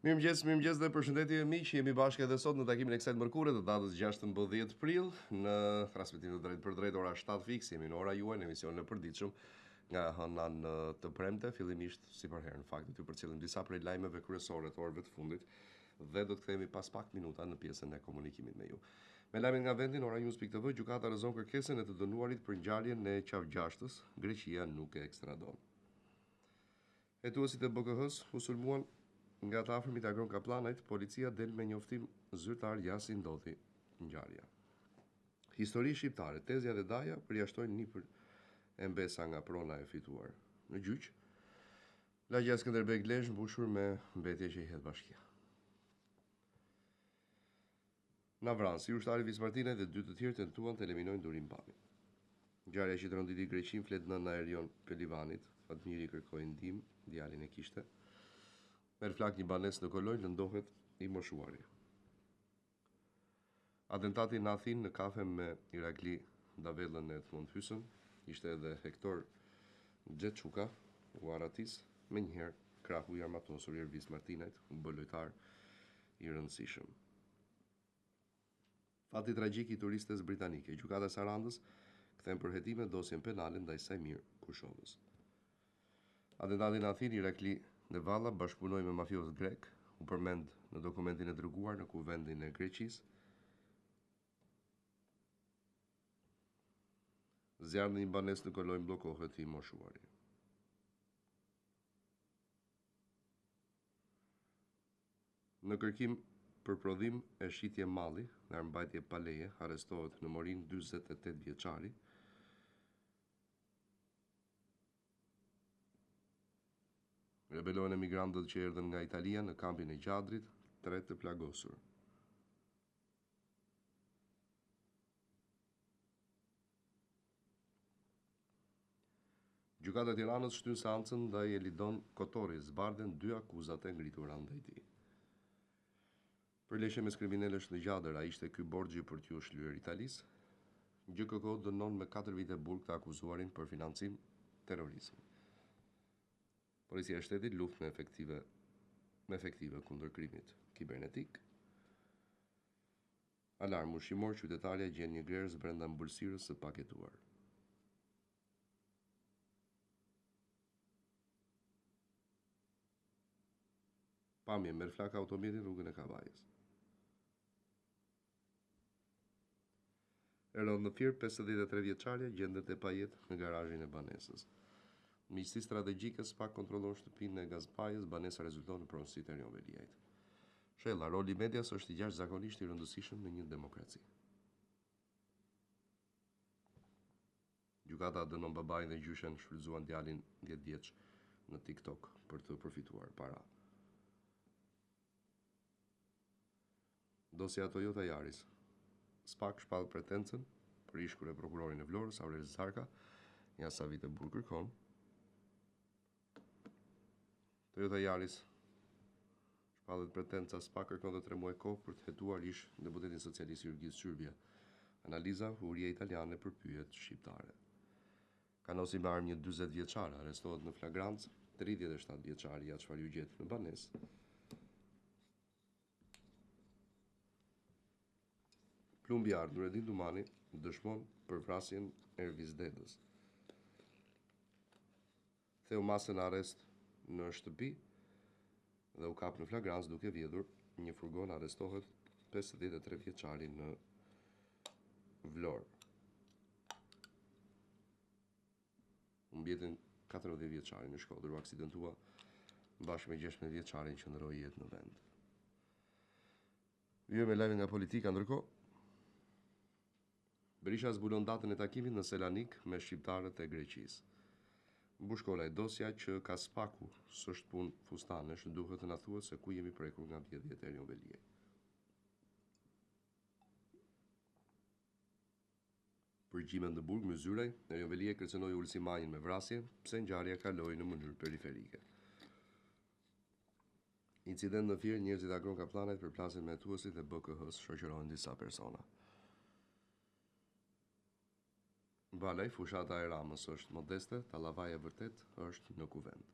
Mirëmëngjes, mirëmëngjes dhe përshëndetje miq. Jemi bashkë edhe sot në takimin e kësaj të mërkure të datës 16 prill në transmetim të drejtpërdrejtë ora 7 fiks. Jemi në ora juaj në emisionin e përditshëm nga e hëna në të premte, fillimisht si përherë në fakt do t'ju përcjellim disa prej lajmeve kryesore të orëve të fundit dhe do të kthehemi pas pak minuta në pjesën e komunikimit me ju. Me lajmet nga vendi në oranews.tv, gjykata rrëzon kërkesën e të dënuarit për ngjarjen e Qafë-Gjashtës, Greqia nuk e ekstradon. Hetuesit e BKH-së u sulmuan nga të afërmit e Agron Kapllanajt, policia del me njoftim zyrtar ja si ndodhi ngjarja. Histori shqiptare, tezja dhe daja përjashtojnë nipër e mbesa nga prona e fituar në gjyq. Lagja Skënderbeg Lezhë mbushur me mbetje që i hedh bashkia. Na vranë, si ushtari Vis Martinaj dhe dy të tjerë tentuan të eliminojnë Durim Bamin. Ngjarja që tronditi Greqinë flet nëna e Erion Pelivanit, Fatmiri kërkoi ndihmë, djalin e kishte. Merr flakë një banesë në Kolonjë, lëndohet i moshuari. Atentati në Athinë në kafe me Irakli Davellën e Edmond Hysën, ishte edhe Hektor Xheçuka, u arratis menjëherë krahu i armatosur i Ervis Martinajt, u bë lojtar i rëndësishëm. Fati tragjik i turistes britanike, Gjykata e Sarandës kthen për hetime dosjen penale ndaj Saimir Kushovës. Atentati në Athinë, Irakli Devalla bashkëpunoi me mafiozë grekë, u përmend në dokumentin e dërguar në Kuvendin e Greqisë. Zjarr në një banesë në Kolonjë bllokohet i moshuari. Në kërkim për prodhim e shitje malli dhe armëmbajtje pa leje, arrestohet në Morinë 48 vjeçari. Rebelohen emigrantët që erdhën nga Italia në kampin e Gjadrit, tre të plagosur. Gjykata e Tiranës shtyn seancën ndaj Elidon Kotorri, zbardhen dy akuzat e ngritura ndaj tij. Përleshje mes kriminelësh në Gjadër, a ishte ky borxhi për t'iu shlyer Italisë? GJKKO dënon me katër vite burg të akuzuarin për financim terrorizmi. Policia e Shtetit luftë me efektive me efektive kundër krimit kibernetik. Alarm ushqimor, qytetarja gjen një grerës brenda ëmbëlsirës së paketuar. Pamje, merr flakë automjeti në rrugën e Kavajës. E rëndë në Fier, 53 vjeçarja gjendet e pajetë në garazhin e banesës. Miqësi strategjike SPAK kontrollon shtëpinë e Gaz Pajës, banesa rezulton në pronësi të Erion Veliajt. Shella, roli i medias është jashtëzakonisht i rëndësishëm në një demokraci. Gjykata dënon babain dhe gjyshen shfrytëzuan djalin 10 vjeç në TikTok për të përfituar para. Dosja Toyota Yaris. SPAK shpall pretencën për ish kryeprokurorin e Vlorës, Aurel Zarka, ja sa vite burg kërkon. Toyota Yaris shpallet pretenca SPAK kërkon dhe 3 muaj kohë për të hetuar ish deputetin socialist Jurgis Çyrbja. Analiza uria italiane për pyjet shqiptare. Kanosi me armë një 40 vjeçar, arrestohet në flagrancë 37 vjeçari, ja çfarë iu gjet në banesë. Plumbi i artë, Nuredin Dumani dëshmon për vrasjen e Ervis Dedës. Theu masën arrest në shtëpi dhe u kap në flagrancë duke vjedhur një furgon arrestohet 53 vjeçari në Vlorë. Humb jetën 14 vjeçari në Shkodër u aksidentua bashkë me 16 vjeçarin që ndërroi jetë në vend. Vijojmë me lajme nga politika ndërkohë. Berisha zbulon datën e takimit në Selanik me shqiptarët e Greqisë. Bushkolaj, dosja që ka SPAK-u, s'është punë fustanesh, duhet të na thuhet se ku jemi prekur nga vjedhjet e Erion Veliaj. Përgjimet në burg, Myzyraj, Erion Veliaj kërcënoi Ulsi Manjën me vrasje, pse ngjarja kaloi në mënyrë periferike. Incident në Fier, njerëzit e Agron Kapllanajt përplasen me hetuesit e BKH-së, shoqërohen disa persona. Balaj, fushata e Ramës është modeste, tallavaja e vërtetë është në kuvend.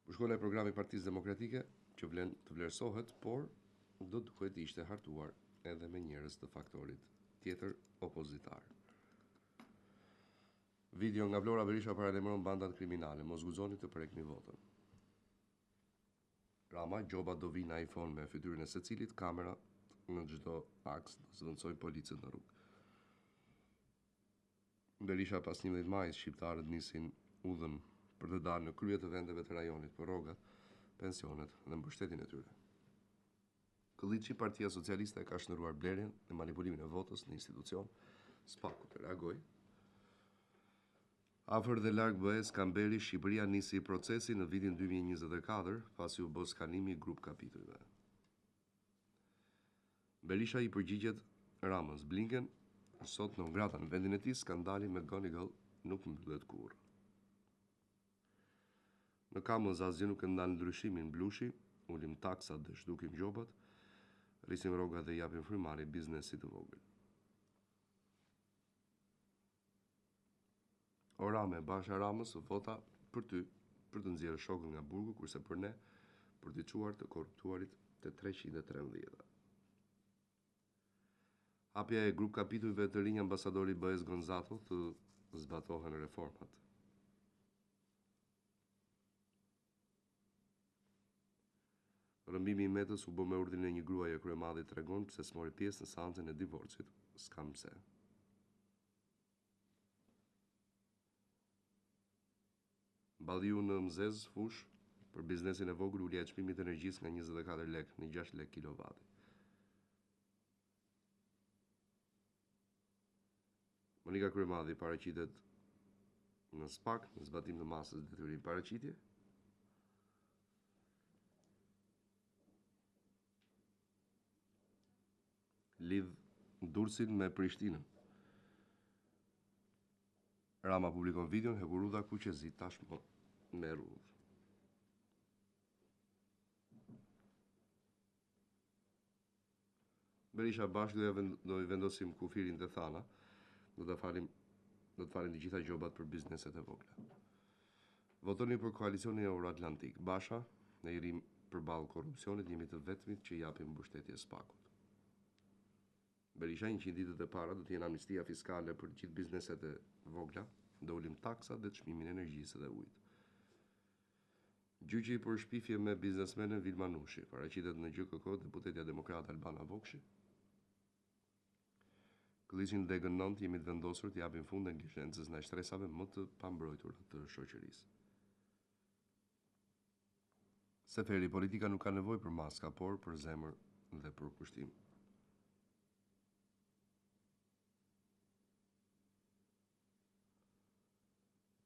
Bushkolaj programi i Partisë Demokratike, që vlen të vlerësohet, por do duhej të ishte hartuar edhe me njerëz të faktorit tjetër opozitar. Video nga Vlora Berisha paralajmëron bandat kriminale, mos guxoni të prekni votën. Rama, gjobat do vijnë në iPhone me fytyrën e secilit, kamera në çdo aks do zëvendësojnë policët në rrugë. Berisha pas 11 majit, shqiptarët nisin udhën për të dalë në krye të vendeve të rajonit për rrogat, pensionet dhe mbështetjen e tyre. Këlliçi, Partia Socialiste e ka shndërruar blerjen dhe manipulimin e votës në institucion, SPAK-u të reagojë. Afër dhe larg BE-së Kamberi, Shqipëria nisi procesin në vitin 2024, pasi u bë skanimi i grup kapitujve. Berisha i përgjigjet Ramës, Blinken sot non grata në vendin e tij, skandali McGonigal nuk mbyllet kurrë. Në Kamëz asgjë nuk e ndal ndryshimin, Blushi, ulim taksat dhe zhdukim gjobat, rrisim rrogat dhe japim frymëmarrje biznesit të vogël. O Rame, Basha Ramës, vota për ty, për të nxjerrë shokët nga burgu, kurse për ne, për t'i çuar të korruptuarit te 313. Hapja e grup kapitujve të rinj ambasadori i BE-së Gonzato të zbatohen reformat. Rrëmbimi i Metës u bë me urdhrin e një gruaje Kryemadhi tregon pse s'mori pjesë në seancën e divorcit, s'kam pse. Balliu në Mëzez, Fushë, për biznesin e vogël ulja e çmimit të energjisë nga 24 lekë në 6 lekë kilovati. Monika Kryemadhi paraqitet në SPAK në zbatim të masës detyrim paraqitje. Lidh Durrësin me Prishtinën. Rama publikon videon Hekurudha Kuqezi tashmë me rrudhë. Berisha bashkë do ja vend, do i vendosim kufirin te Thana, do të falim do të falim të gjitha gjobat për bizneset e vogla. Votoni për koalicionin Euroatlantik. Basha, ne i rrim përballë korrupsionit, jemi të vetmit që japim mbështetje SPAK-ut. Berisha 100 ditët e para do të jenë amnistia fiskale për gjithë bizneset e vogla, do ulim taksat dhe çmimin e energjisë dhe ujit. Gjyqi për shpifje me biznesmenen Vilma Nushi, paraqitet në GJKKO deputetja demokrate Albana Vokshi. Këlliçi në degën 9 jemi të vendosur të japim fund neglizhencës ndaj shtresave më të pambrojtura të shoqërisë. Seferi, politika nuk ka nevojë për maska, por për zemër dhe për kushtim.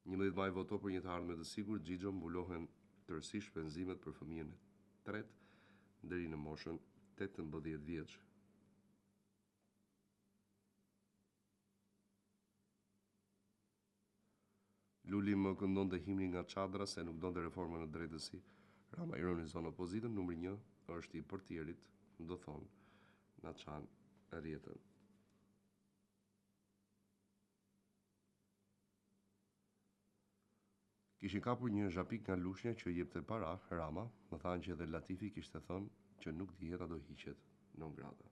11 maj voto për një të ardhme të sigurt, Xhixho mbulohen tërësisht shpenzimet për fëmijën e tretë deri në moshën 18 vjeç. Luli më këndonte himnin nga çadra se nuk donte reformën në drejtësi. Rama ironizon opozitën, numri 1 është i portierit, do thonë, na çan rrjetën. Kishin kapur një zhapik nga Lushnja që jepte para, Rama, më thanë që edhe Latifi kishte thënë që nuk dihet a do hiqet non grata.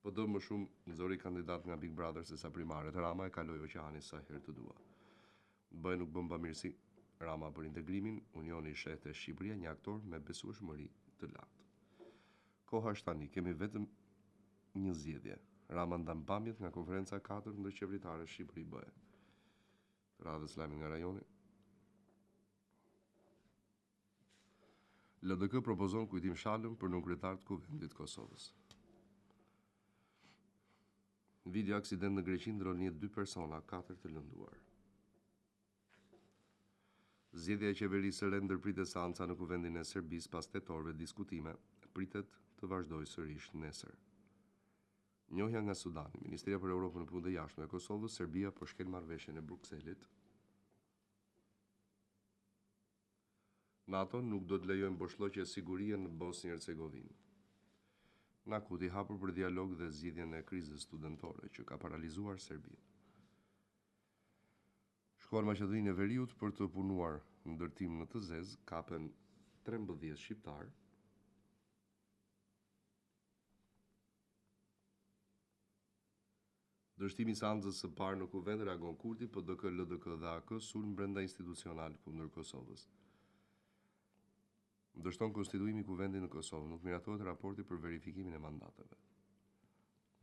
PD më shumë nxori kandidat nga Big Brother se sa primaret, Rama e kaloj oqeanin sa herë të dua. BE nuk bën bamirësi, Rama për integrimin, Unioni sheh te Shqipëria një aktor me besueshmëri të lartë. Koha është tani, kemi vetëm një zgjedhje. Rama ndan pamjet nga konferenca e katërt ndërqeveritare Shqipëri-BE. Të radhës lajmet nga rajoni. LDK propozon Kujtim Shalën për nënkryetar të Kuvendit të Kosovës. Video aksident në Greqi ndërron jetë dy persona, katër të lënduar. Zgjedhja e qeverisë së re ndërpritet seanca në Kuvendin e Serbisë pas 8 orëve diskutime, pritet të vazhdojë sërish nesër. Njohja nga Sudani, Ministria për Europën e Punët e Jashtme e Kosovës, Serbia po shkel marrëveshjen e Brukselit. NATO nuk do të lejojmë boshllëqe sigurie në Bosnjë Hercegovinë. Nakuti hapur për dialog dhe zgjidhjen e krizës studentore që ka paralizuar Serbinë. Shkuan në Maqedoninë e Veriut për të punuar ndërtim në të zezë, kapen 13 shqiptarë. Dështimi i seancës së parë në Kuvend, reagon Kurti, PDK, LDK dhe AAK sulm brenda institucional kundër Kosovës. Dështon konstituimi i Kuvendit në Kosovë, nuk miratohet raporti për verifikimin e mandateve.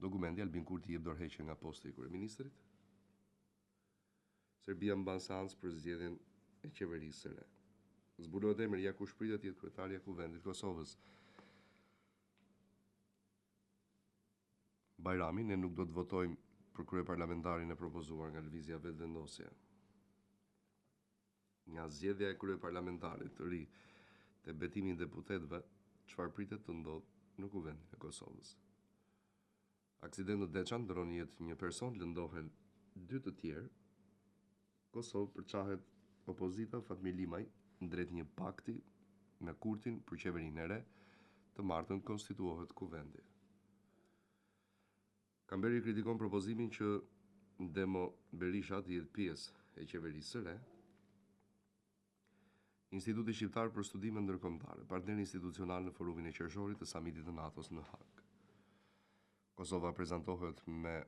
Dokumenti, Albin Kurti jep dorëheqje nga posti i kryeministrit. Serbia mban seancë për zgjedhjen e qeverisë së re. Zbulohet emri, ja kush pritet të jetë kryetarja e Kuvendit të Kosovës. Bajrami, ne nuk do të votojmë për kryeparlamentarin e propozuar nga Lëvizja Vetëvendosje. Nga zgjedhja e kryeparlamentarit të ri te betimi i deputetëve, çfarë pritet të ndodhë në Kuvendin e Kosovës? Aksident në Deçan, ndërron jetë një person, lëndohen dy të tjerë. Kosovë përçahet opozita Fatmir Limaj drejt një pakti me Kurtin për qeverinë e re, të martën konstituohet Kuvendi. Kamberi kritikon propozimin që Demo Berisha të jetë pjesë e qeverisë së re. Instituti Shqiptar për Studime Ndërkombëtare, partner institucional në forumin e qershorit të samitit të NATO-s në Hagë. Kosova prezantohet me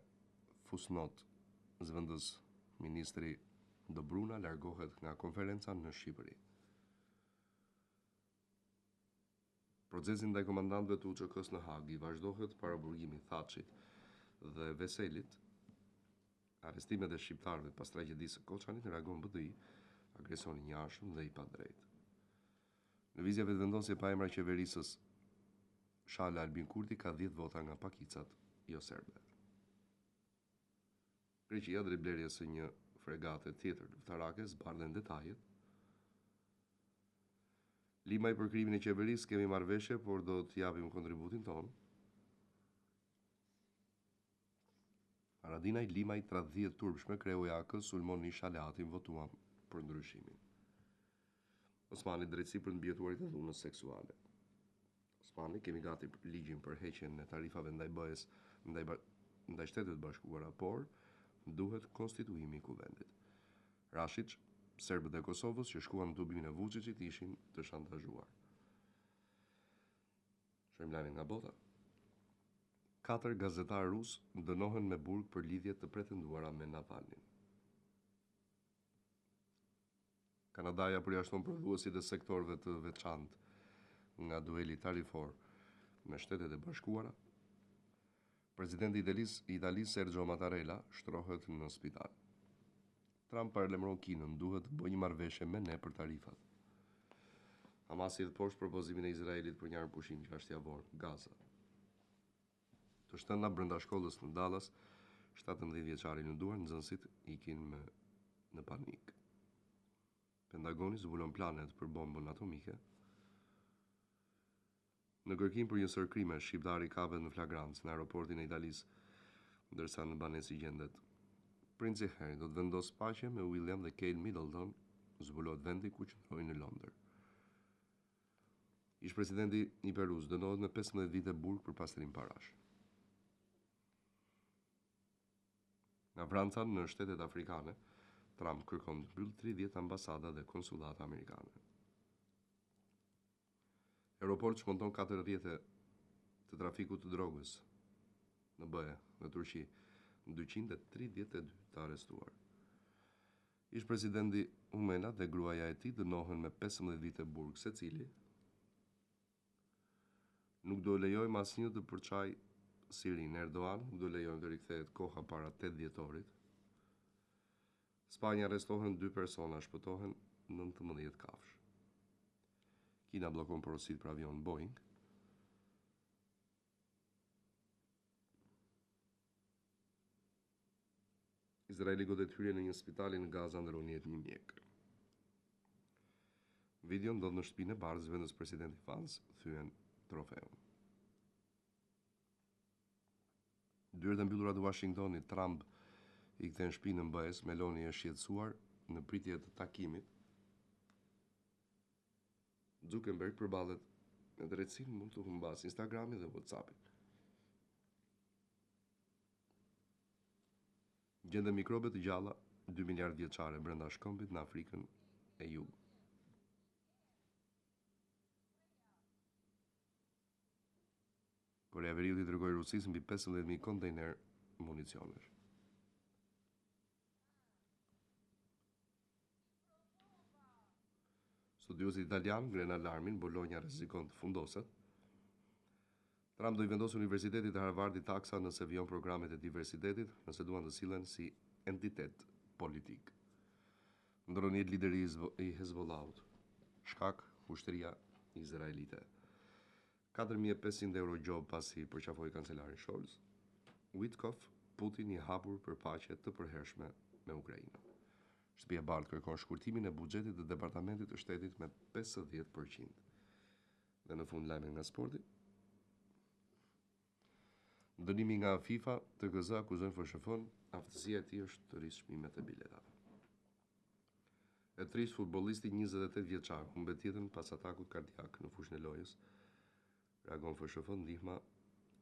fusnotë, zëvendës ministri Dobruna largohet nga konferenca në Shqipëri. Procesi ndaj komandantëve të UÇK-së në Hagë i vazhdohet paraburgimi Thaçit dhe Veselit. Arrestimet e shqiptarëve pas tragjedisë së Koçanit, reagon BDI, agresion i njëanshëm dhe i padrejtë. Lëvizja Vetëvendosje pa emra qeverisës Shala Albin Kurti ka 10 vota nga pakicat joserbe. Greqia drejt blerjes së një fregate tjetër luftarake, zbardhen detajet. Limaj për krijimin e qeverisë, kemi marrëveshje, por do të japim kontributin tonë. Haradinaj, Limaj, tradhti e turpshme, kreu i AAK sulmon ish aleatin, votuam për ndryshimin. Osmani, drejtësi për të mbijetuarit e dhunës seksuale. Osmani, kemi gati ligjin për heqjen e tarifave ndaj BE-së, ndaj ndaj Shteteve të Bashkuara, por duhet konstituimi i Kuvendit. Rashiç, serbët e Kosovës që shkuan në tubimin e Vuçiçit ishin të shantazhuar. Shohim lajmet nga bota. Katër gazetarë rusë dënohen me burg për lidhje të pretenduara me Navalnin. Kanadaja përjashton prodhuesit e sektorëve të veçantë nga dueli tarifor me Shtetet e Bashkuara. Presidenti i Italisë, Italisë Sergio Mattarella shtrohet në spital. Trump paralajmëron Kinën, duhet të bëjë një marrëveshje me ne për tarifat. Hamasi hedh poshtë propozimin e Izraelit për një armëpushim gjashtëjavor në Gaza. Të shtëna brenda shkollës në Dallas, 17 vjeçari i lënduar, nxënësit ikin me në panik. Pentagoni zbulon planet për bombën atomike. Në kërkim për një sërë krimesh, shqiptari kapet në flagrancë në aeroportin e Italisë, ndërsa në banesë i gjendet. Princi Harry do të vendosë paqe me William dhe Kate Middleton, zbulohet vendi ku qëndrojnë në Londër. Ish-presidenti i Perusë dënohet me 15 vite burg për pastrim parash. Nga Franca në shtetet afrikane, Trump kërkon të mbyllë 30 ambasada dhe konsullata amerikane. Europol çmonton 4 rrjete të trafikut të drogës në BE, në Turqi, 232 të arrestuar. Ish-presidenti Humala dhe gruaja e tij dënohen me 15 vite burg secili. Nuk do lejojmë asnjë të përçajë Sirinë. Erdogan nuk do lejojmë të rikthehet koha para 8 dhjetorit. Spanja arrestohen dy persona, shpëtohen 19 kafshë. Kina bllokon porositë për avion Boeing. Izraeli godet hyrjen në një spitali në Gaza ndërron jetë një mjek. Video ndodh në shtëpinë e bardhë, zëvendës presidenti Vance thyen trofeun. Dyert e mbyllura të Washingtonit, Trump i kthen shpinën BE-s, Meloni është shqetësuar në pritje të takimit. Zuckerberg përballet me drejtësinë, mund të humbasë Instagramin dhe WhatsAppin. Gjenden mikrobe të gjalla 2 miliardë vjeçare brenda shkëmbit në Afrikën e Jugut. Koreja e Veriut i dërgoi Rusisë mbi 15.000 kontejnerë municionesh. Studiuesit italianë ngrenë alarmin, Bologna rrezikon të fundoset. Trump do i vendosë Universitetit të Harvardit taksa nëse vijon programet e diversitetit, nëse duan të sillen si entitet politik. Ndërron jetë lideri i Hezbollahut. Shkak, ushtria izraelite. 4500 euro gjobë pasi përqafoi kancelarin Scholz. Witkoff, Putin i hapur për paqe të përhershme me Ukrainën. Shtëpia e Bardhë kërkon shkurtimin e buxhetit të Departamentit të Shtetit me 50 për qind. Dhe në fund lajme nga sporti. Dënimi nga FIFA, TKZ akuzojnë FSHF-n, aftësia e tij është të rrisë çmimet e biletave. E trishtë futbollisti 28 vjeçar humbet jetën pas atakut kardiak në fushën e lojës. Reagon FSHF, ndihma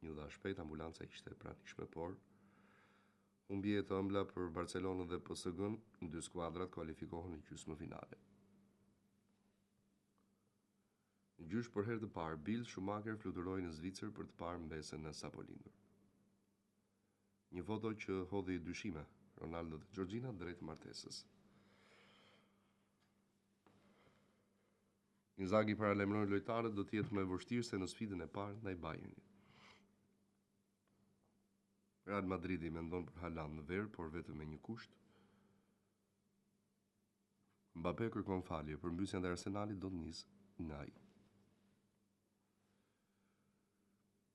iu dha shpejt, ambulanca ishte e pranishme, por humbje të ëmbla për Barcelonën dhe PSG-n, dy skuadrat kualifikohen në gjysmëfinale. Gjysh për herë të parë, Bild Schumacher fluturoi në Zvicër për të parë mbesën e sapolindur. Një foto që hodhi dyshime, Ronaldo dhe Georgina drejt martesës. Inzaghi paralajmëron lojtarët do të jetë më e vështirë se në sfidën e parë ndaj Bayernit. Real Madridi mendon për Haaland në verë, por vetëm me një kusht. Mbappe kërkon falje, përmbysja ndaj Arsenalit do të nisë nga ai.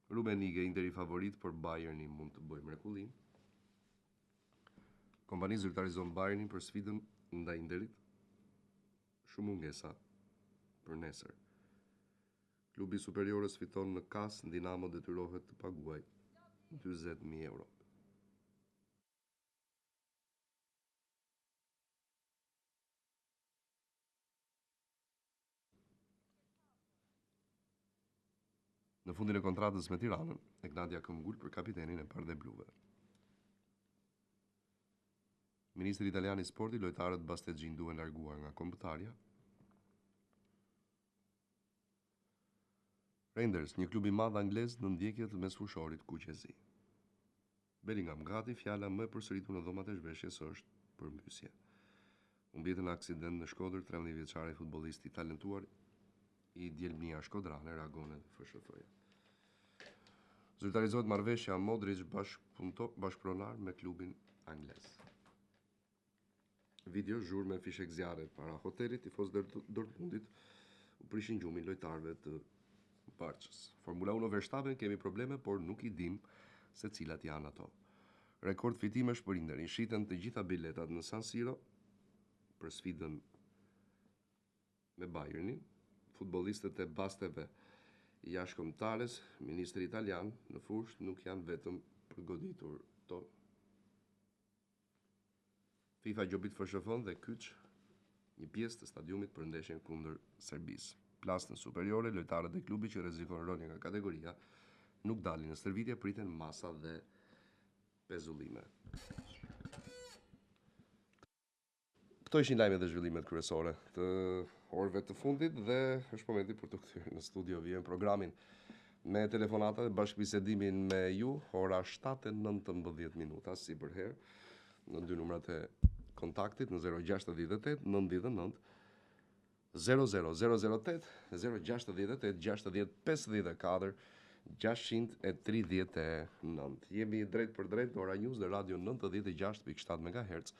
Rummenigge, Interi favorit, por Bayerni mund të bëjë mrekullinë. Kompany zyrtarizon Bayernin për sfidën ndaj Interit. Shumë mungesa për nesër. Klubi i Superiores fiton në Kas, Dinamo detyrohet të paguajë 40.000 euro. Në fundin e kontratës me Tiranën, Egnatia këmbgul për kapitenin e bardhebluve. Ministri italian i sportit, lojtarët bastexhinj duhen larguar nga kombëtarja. Rangers, një klub i madh anglez në ndjekje të mesfushorit kuqezi. Bellingham gati, fjala më e përsëritur në dhomat e zhveshjes është përmbysje. Humbi jetën në aksident në Shkodër, 13 vjeçari futbollist i talentuar i Djelmnia Shkodrane, reagon edhe FSHF-ja. Zyrtarizohet marrëveshja Modric bashkëpronar me klubin anglez. Video zhurmë e fishekzjarre para hotelit, tifozët e Dortmundit u prishin gjumin lojtarëve të Barçës. Formula 1 Verstappen kemi probleme, por nuk i dim se cilat janë ato. Rekord fitimesh për Interin, shiten të gjitha biletat në San Siro për sfidën me Bayernin, futbollistët e basteve jashtë kombëtares, ministri italian në fushë nuk janë vetëm për goditur ton. FIFA gjobit FSHF-në dhe kyç një pjesë të stadiumit për ndeshjen kundër Serbisë. Plas në Superiore, lojtarët e klubit që rrezikon rënien nga kategoria nuk dalin në stërvitje, priten masa dhe pezullime. Këto ishin lajmet dhe zhvillimet kryesore të orëve të fundit dhe është momenti për t'u kthyer në studio. Vijojmë programin me telefonata dhe bashkëbisedimin me ju, ora 7:19 minuta si përherë në dy numrat e kontaktit në 068 99 00008 068 60 54 639. Jemi drejtpërdrejt në Ora News në Radio 96.7 MHz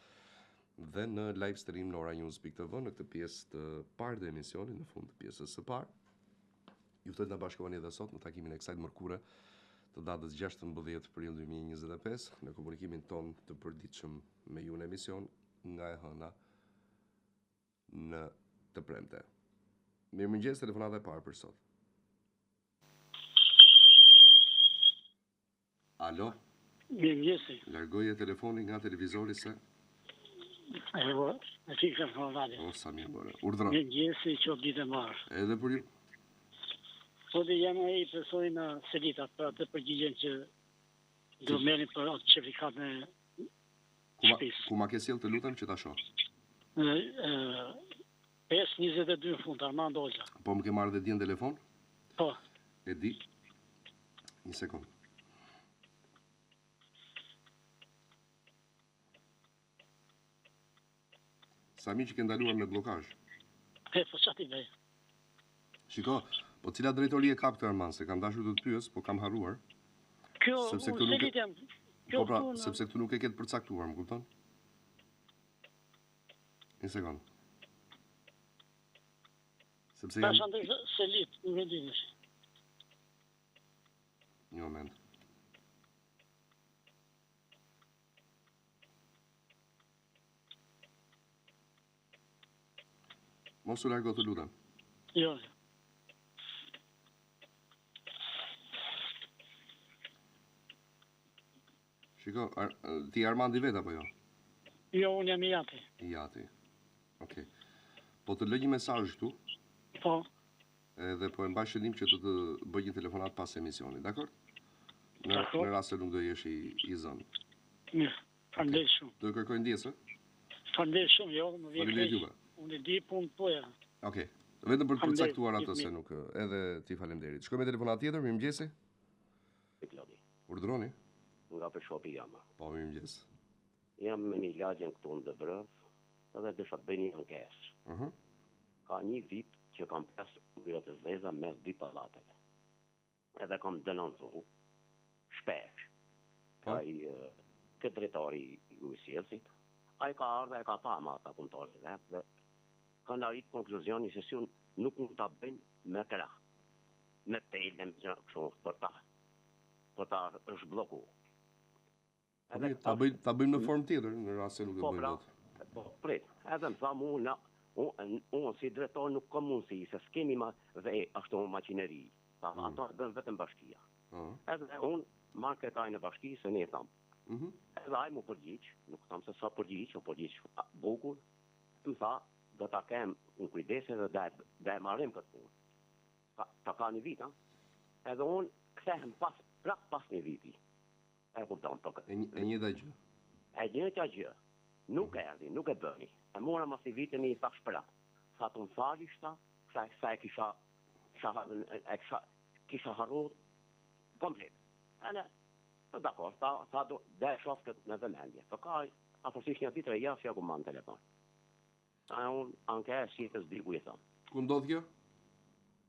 dhe në live stream në oranews.tv në këtë pjesë të parë të emisionit, në fund të pjesës së parë. Ju ftoj të na bashkoheni edhe sot në takimin e kësaj të mërkure të datës 16 prill 2025 në komunikimin tonë të përditshëm me ju në emision nga e hëna në të premte. Mirëmëngjes, telefonata e parë për sot. Alo? Mirëmëngjesi. Largoje telefonin nga televizori se... E po, e fika në radio. O, sa mirë bëre. Urdhëro. Mirëmëngjesi, qoftë ditë e mbarë. Edhe për ju. Zoti jam ai personi nga Selita për atë përgjigjen që do merrni për atë certifikatën e. Ku ma, Shtëpisë. ku ma ke sjell të lutem që ta shoh. Ë, ë, 5.22 në fund, Armand Olta. Po më ke marrë dhe dje në telefon? Po, E di. Një sekond. Sa mirë që ke ndaluar me bllokazh. e, po ça t'i bëj? Shiko, po cila drejtori e kap këtë Armand, se kam dashur të të pyes, po kam harruar. Kjo, Sepse unë këtu nuk e- se jam. Kjo Po pra, këtu në- sepse këtu nuk e ke të përcaktuar, më kupton? Një sekond. Sepse jam Tash andaj Selit, nuk e di më. një moment. Mos u largo të lutem. Jo. Shiko, ar, ti Armandi vet apo jo? Jo, unë jam i jati. I jati. Okej. Po të lë një mesazh këtu, Po, edhe po e mbaj shënim që të të bëj një telefonat pas emisionit, dakor? Në, Dakor. në rast se nuk do jesh i, i zënë. mirë. Faleminderit shumë. Do të kërkoj ndjesë, ë? Faleminderit shumë, jo, më vjen Faleminderit keq. juve. Unë e di punë tuaja. Okej. Vetëm për të Faleminderit, përcaktuar atë gjithë se mirë. nuk edhe ti faleminderit. Shkojmë me telefonat tjetër, mirëmëngjesi. Klodi, Urdhroni. nga Përshopi jam. Po, mirëmëngjes. Jam me një lagjen këtu në Dëbrëv, edhe desha të bëj një ankesë. Mhm. Ka një vit që kam pas ujërat e zeza mes dy pallateve. Edhe kam denoncu shpesh. Po. Ai e, këtë drejtori i ujësjellësit, ai ka ardhur e ka pa ma ata punëtorët e vet dhe kanë arrit konkluzioni se si unë nuk mund ta bëjnë me krah, me tele, me gjëra kështu për ta për ta është blloku. Po mirë, ta bëj ta bëjmë në formë tjetër në rast se nuk e Po bëjmë pra, dot. po prit, edhe më tha mu, na, unë unë si drejtor nuk kam mundësi, se s'kemi ma dhe ashtu makineri. Tha, Mm. ato e bën vetëm bashkia. Po. Edhe unë marr këtë ai në bashki se ne tham. Mhm. Edhe ai mu përgjigj, nuk tham se sa përgjigj, u përgjigj a, bukur. Më tha, do ta kem në kujdes dhe do e, do e marrim këtë punë. Ta, ta ka një vit, ha? Edhe unë kthehem pas, prap pas një viti. E kupton, po E, një- e njëjta gjë. E njëjta gjë. Nuk erdhi, nuk e bëni. E mora mas i vitën i thash prap. Tha të më falish, tha, sa, sa e kisha, kisha, e kisha, kisha harru komplet. Edhe, po dakor, tha, tha do, dhe e shoh këtë në vëmendje. Po ka afërsisht një ditë e javë që ja ku marr në telefon. A unë ankesë si të s'di ku i thon. Ku ndodh kjo?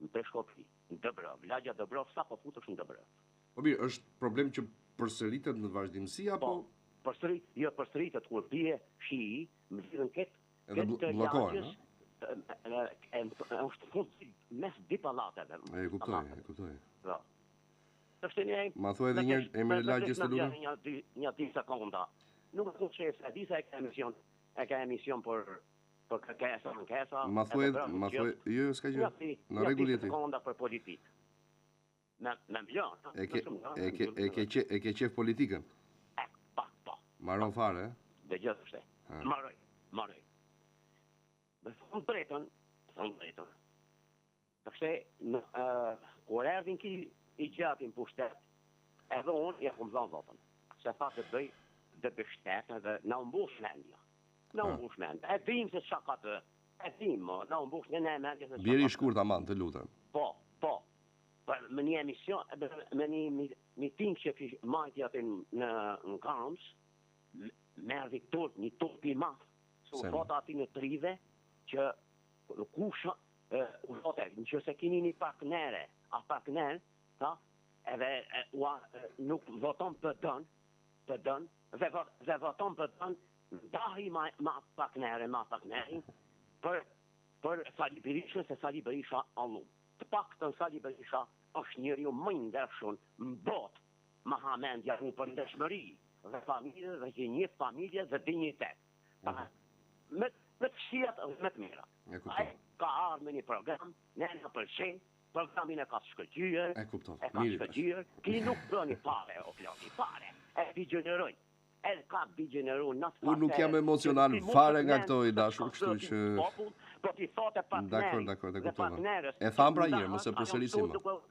Në Peshkopi, në Dëbrov, lagja Dëbrov, sa po futesh në Dëbrov. Po mirë, është problem që përsëritet në vazhdimësi apo Po, përsërit, jo përsëritet kur bie shi, më lidhen këtë edhe bl- këtë bllokohen, lagjes, ë? e, e, e, është fund mes dy pallateve. E kuptoj, e kuptoj. Po. Është një Ma thuaj edhe një herë emrin e lagjes të lutem. Një dy një dy sekonda. Nuk e kuptoj se e di se e ka emision, e ka emision për për kërkesa, ankesa. Ma edhe thuaj, bravo, ma gjithë. thuaj, jo, jo, s'ka gjë. Një dy- Në një rregull dy jeti. sekonda për politikë. Me me mbjon, ha? E ke Me shumë, ha? e ke e ke qe- e ke qef politikën. E, pa, po. Maron fare, ë? Dëgjoj të Ha. Maroj, maroj. Me thonë drejtën, thonë drejtën. Sepse në uh, kur erdhin ki i gjatë në pushtet, edhe unë ja kom dhënë votën. Se tha të bëj të bëj shtet edhe na u mbush mendja. Na u Ha. mbush mendja. E dim se çka ka të. E dim, mo, na u mbush ne ne mendja se çka. Bjeri ka i të. shkurt aman, të lutem. Po, po. Po me një emision, me një mi- miting që kish majti aty në në, në Kams, m- më erdhi turp, një turp i madh. Se u Se? thota aty në trive që kush e, u thote, nëse keni një partnere, a partner, tha, edhe e, ua, e, nuk voton PD-n, PD-n, dhe, vo- dhe voton PD-n, ndahi ma, ma partnere, ma partnerin, për për Sali Berishën, se Sali Berisha allu. Të paktën Sali Berisha është njeriu më i ndershëm në botë. Ma ha mendja mu për ndershmëri dhe familje dhe që një familje dhe dinjitet. Pa, me, me të këqijat dhe me të mirat. E kuptoj. Ai ka ardhur me një program, ne na pëlqen, programin e ka shkëlqyer, E kuptoj. e ka Mirë tash. shkëlqyer, ki nuk bëni fare, o Klodi, fare. E digjenerojnë. E ka digjeneru në atë Unë nuk jam emocional fare nga këto i dashur, kështu që Popull, po ti thotë partnerit. Dakor, dakor, e dhe kuptova. partnerës E tham pra që një herë, mos e ndahet, ajo përsërisim këtu më. duke-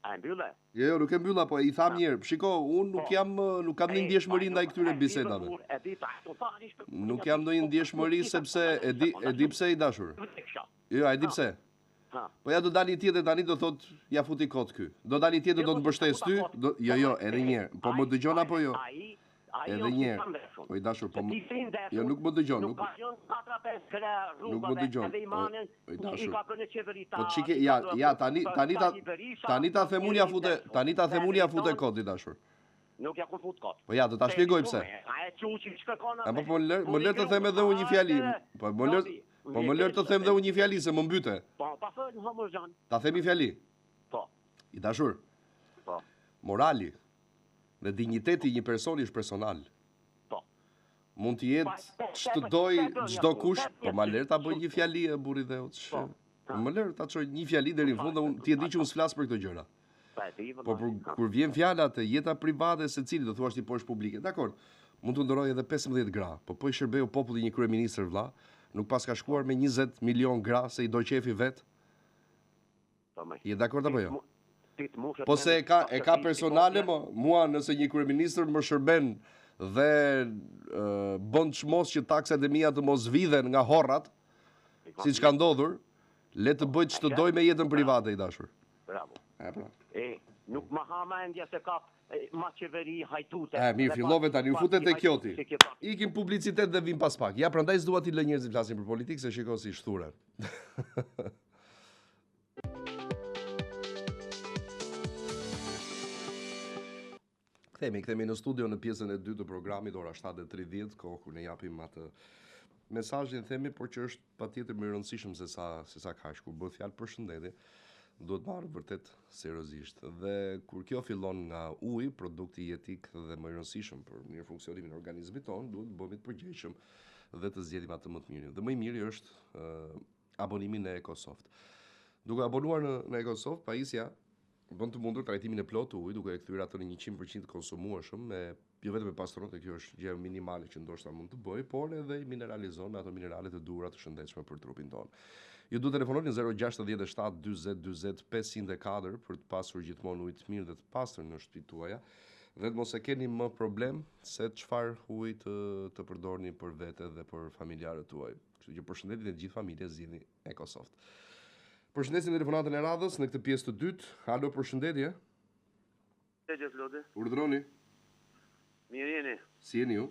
A e mbylle? Jo, jo, nuk e mbylla, po i tham një herë. Shiko, unë nuk Po. jam, nuk kam ndonjë ndjeshmëri ndaj këtyre bisedave. E di, pa, po pa, Nuk jam ndonjë ndjeshmëri sepse e di, e di pse i dashur. Jo, a e di pse? Ha. Po ja do dali një tjetër tani do thot ja futi kot ky. Do dali tjetër do të mbështes ty, do jo jo, edhe një herë. Po më dëgjon apo jo? Ai, ai Edhe është një i herë. pandeshur. Po i dashur, po Se më ti si ndeshur, Jo, nuk më dëgjon, Nuk nuk ka qenë 4-5 kre Nuk më rrugëve, dëgjon. edhe O, imanin, o, i i dashur. ka bërë qeveritar. Po çike, i ja, ka bërë ja, tani për tani ta Sali Berisha, tani ta them unë ja njeri i fute, ndeshur. tani ta them unë ja fute Dhe kot i dashur. Nuk ja ku fut kot. Po ja, do ta shpjegoj pse. A e çuçi ç'kërkon A po po lër, më lër të them edhe unë një fjali. Po më lër, po më lër të them edhe unë një fjali se më mbyte. Po, pa thënë homozhan. Ta them një fjali. Po. I dashur. Po. Morali dhe dinjiteti i një personi është personal. Po. Mund të jetë Po, ç'të po, doj po, po, çdo po, kush, po, po ma lër ta bëj një fjali e burri dheut. Po. Po më lër ta çoj një fjali deri në fund dhe unë ti e di që unë s'flas për këto gjëra. Po e di, Po vëllai. për, kur vjen fjala te jeta private e secilit, do thuash ti po është publike. Dakor. Mund të ndërroj edhe 15 gra, po po i shërbeu populli një kryeministër vlla, nuk pas ka shkuar me 20 milion gra se i do qefi vet. Po, më. Je dakord apo jo? Ti të mushet Po se e ka e ka personale mo, mua nëse një kryeministër më shërben dhe e, bën çmos që taksat e mia të mos vidhen nga horrat, siç ka ndodhur, le të bëj ç'të doj me jetën private i dashur. Bravo. E pra. E, nuk më ha mendja se ka e, ma qeveri hajtute. E, mirë, Dhe fillove pa- tani, u pa- futet te hajtute kjo ti. që ke pa- Ikim publicitet dhe vim pas pak. Ja, prandaj s'dua ti lë njerëzit flasin për politikë se shiko si shthuren. Kthehemi, kthehemi në studio në pjesën e dytë të programit, ora 7:30, kohë kur ne japim atë mesazhin themi, por që është patjetër më i rëndësishëm se sa se sa kaq kur bëhet fjalë për shëndetin, duhet marrë vërtet seriozisht. Dhe kur kjo fillon nga uji, produkti jetik dhe më i rëndësishëm për mirë funksionimin e organizmit tonë, duhet të bëhemi të përgjegjshëm dhe të zgjedhim atë më të mirin. Dhe më i miri është ë abonimi në EcoSoft. Duke abonuar në në EcoSoft, pajisja bën të mundur trajtimin e plotë të ujit duke e kthyer atë në 100% të konsumueshëm me jo vetëm e pastron, dhe kjo është gjë minimale që ndoshta mund të bëj, por edhe i mineralizon me ato minerale të duhura të shëndetshme për trupin tonë. Ju duhet telefononi në 067 40 40 504 për të pasur gjithmonë ujë të mirë dhe të pastër në shtëpitë tuaja dhe të mos e keni më problem se çfarë uji të të përdorni për vete dhe për familjarët tuaj. Kështu që përshëndetje të gjithë familjes zgjidhni EcoSoft. Përshëndesim telefonatën e radhës në këtë pjesë të dytë. Alo, përshëndetje. Përshëndetje Klodi. Urdhroni. Mirë jeni. Si jeni ju?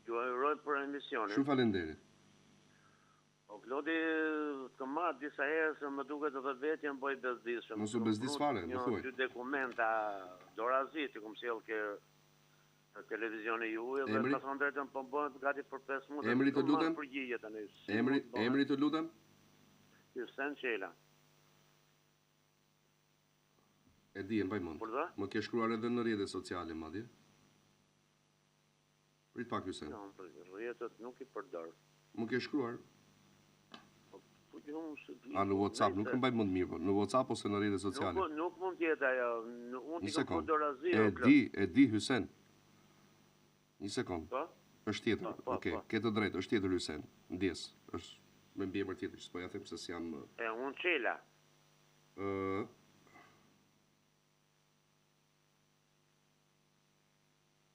Ju uroj për emisionin. Shumë faleminderit. Po Klodi, të kam marrë disa herë se më duket edhe vetja më bëj bezdisshëm. Mos u bezdis fare, më Një thuaj. dy dokumenta dorazi që kom sjell ke në televizioni juaj dhe Emri? ta thënë drejtën po bëhet gati për 5 minuta. Emri të Nuk marr lutem? Përgjigje tani. Si Emri, mund të bëhet? emri të lutem? Hysen Çela. E di, e mbaj mend. Urdhë? Më ke shkruar edhe në rrjetet sociale madje. Prit pak Hysen. Jo, rrjetet nuk i përdor. Më ke shkruar? Po jo, unë s'e di. A në WhatsApp, nuk e mbaj mend mirë, po në WhatsApp ose në rrjetet sociale. Nuk, nuk mund të jetë ajo. Unë Një ti kam sekond. pru dorazi. E o, Klod. di, e di Hysen. Një sekond. Po? Është tjetër. Po, po, Okej, po. ke të drejtë, është tjetër Hysen. Ndjes, është me mbiemër tjetër, që s'po ja them se s'jam E unë Çela. ë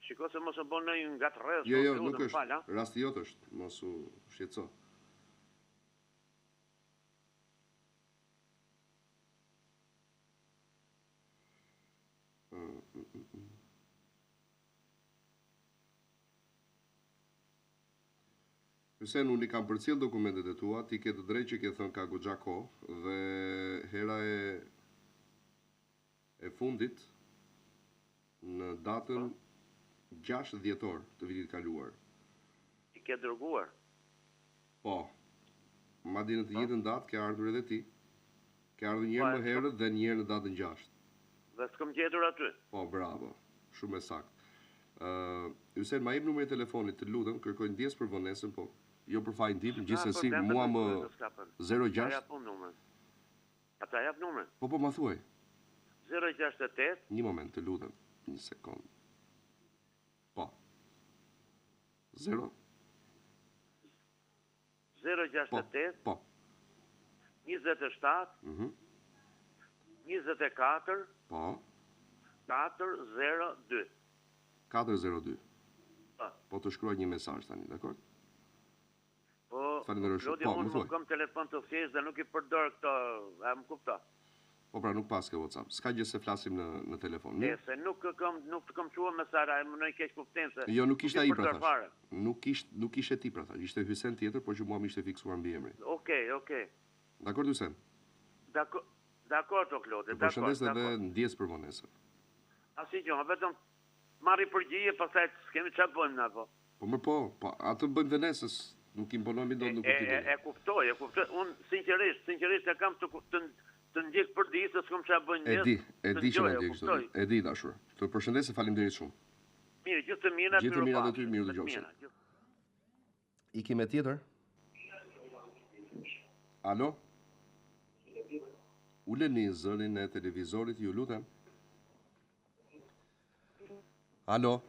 Shiko se mos e bën ndonjë ngatrrës. Jo, jo, o, nuk lutem, është. fal, a? Rasti jot është, mos u shqetëso. Hysen, unë i kam përcjell dokumentet e tua, ti ke të drejtë që ke thënë ka goxha kohë dhe hera e e fundit në datën 6 dhjetor të vitit kaluar. I ke dërguar. Po. Madje në të njëjtën datë ke ardhur edhe ti. Ke ardhur një Po, herë më e herët dhe një herë në datën 6. Dhe s'kam gjetur aty. Po, bravo. Shumë e saktë. Ë, Hysen, ma jep numrin e telefonit, të lutem, kërkoj ndjesë për vonesën, po jo për fajin tim, gjithsesi problem, mua vetëm më për s'ka problem. Ta 06 jap unë numrin. A ta jap numrin? Po po ma thuaj. 068 Një moment, të lutem. Një sekond. Po. 0 Po. 068 Po. 27 Mhm. 29. 24 Po. 402. 402. Po. Po të shkruaj një mesazh tani, dakor? Po, Falenderoj shumë. Klodi, Po, më unë thuaj. nuk kam telefon të thjeshtë dhe nuk i përdor këto, a më kupto? Po pra nuk paske WhatsApp. S'ka gjë se flasim në në telefon. E, Mirë? se nuk kam nuk të kam çuar mesazh, e më ndonjë keq kuptim se. Jo, nuk ishte i ai pra përdor thash. fare. Nuk ishte nuk ishe ti pra thash. Ishte Hysen tjetër, por që mua më ishte fiksuar mbiemri. Okej, okej. Dakor Hysen? Dakor, dakor to Klodi, Të dakor. përshëndes dhe dakor. ndjes për vonesën. Asnjë gjë, vetëm marri përgjigje, pastaj s'kemi çfarë bëjmë na po. Po më po, po atë bëjmë dhe nesër, s- nuk imponohemi dot në E, e, kuptimin. e kuptoj, e kuptoj. Unë sinqerisht, sinqerisht e kam të të, të ndjek për ditë, se s'kam çfarë bëj E di, e di që na e ndjek kështu. kuptoj. E di i dashur. Të përshëndes e faleminderit shumë. Mirë, gjithë të mirat, Gjithë të mirat mirupafshim, aty, mirë të dëgjofshim. mira, gjithë- Ikim me tjetër? Alo? Uleni zërin e televizorit, ju lutem. Alo,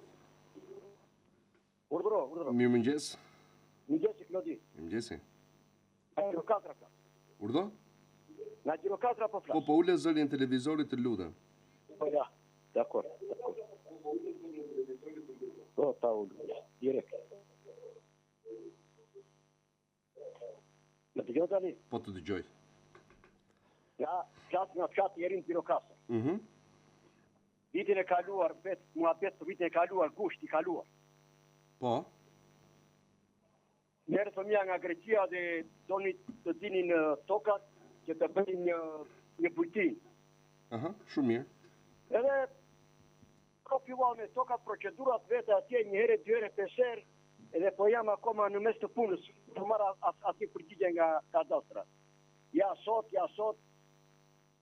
Urdhëro, urdhëro. mirëmëngjes. Mëngjesi Klodi. Mirëmëngjesi. Nga Gjirokastra flas. Urdhë? Nga Gjirokastra po flas. Po po ule zërin e televizorit, të lutem. Po ja. Dakor, dakor. Po ta ul. Direkt. Më dëgjon tani? Po të dëgjoj. Nga flas nga fshati Erin Gjirokastër. Mhm. Vitin e kaluar, bet, muhabet për vitin e kaluar, gusht i kaluar. Po. Merë fëmija nga Greqia dhe doni të dinin në tokat që të bënin një një bujtin. Aha, shumë mirë. Edhe ko filluar me toka procedurat vete atje një herë, dy herë, pesë herë, edhe po jam akoma në mes të punës, po marr asnjë përgjigje nga kadastra. Ja sot, ja sot,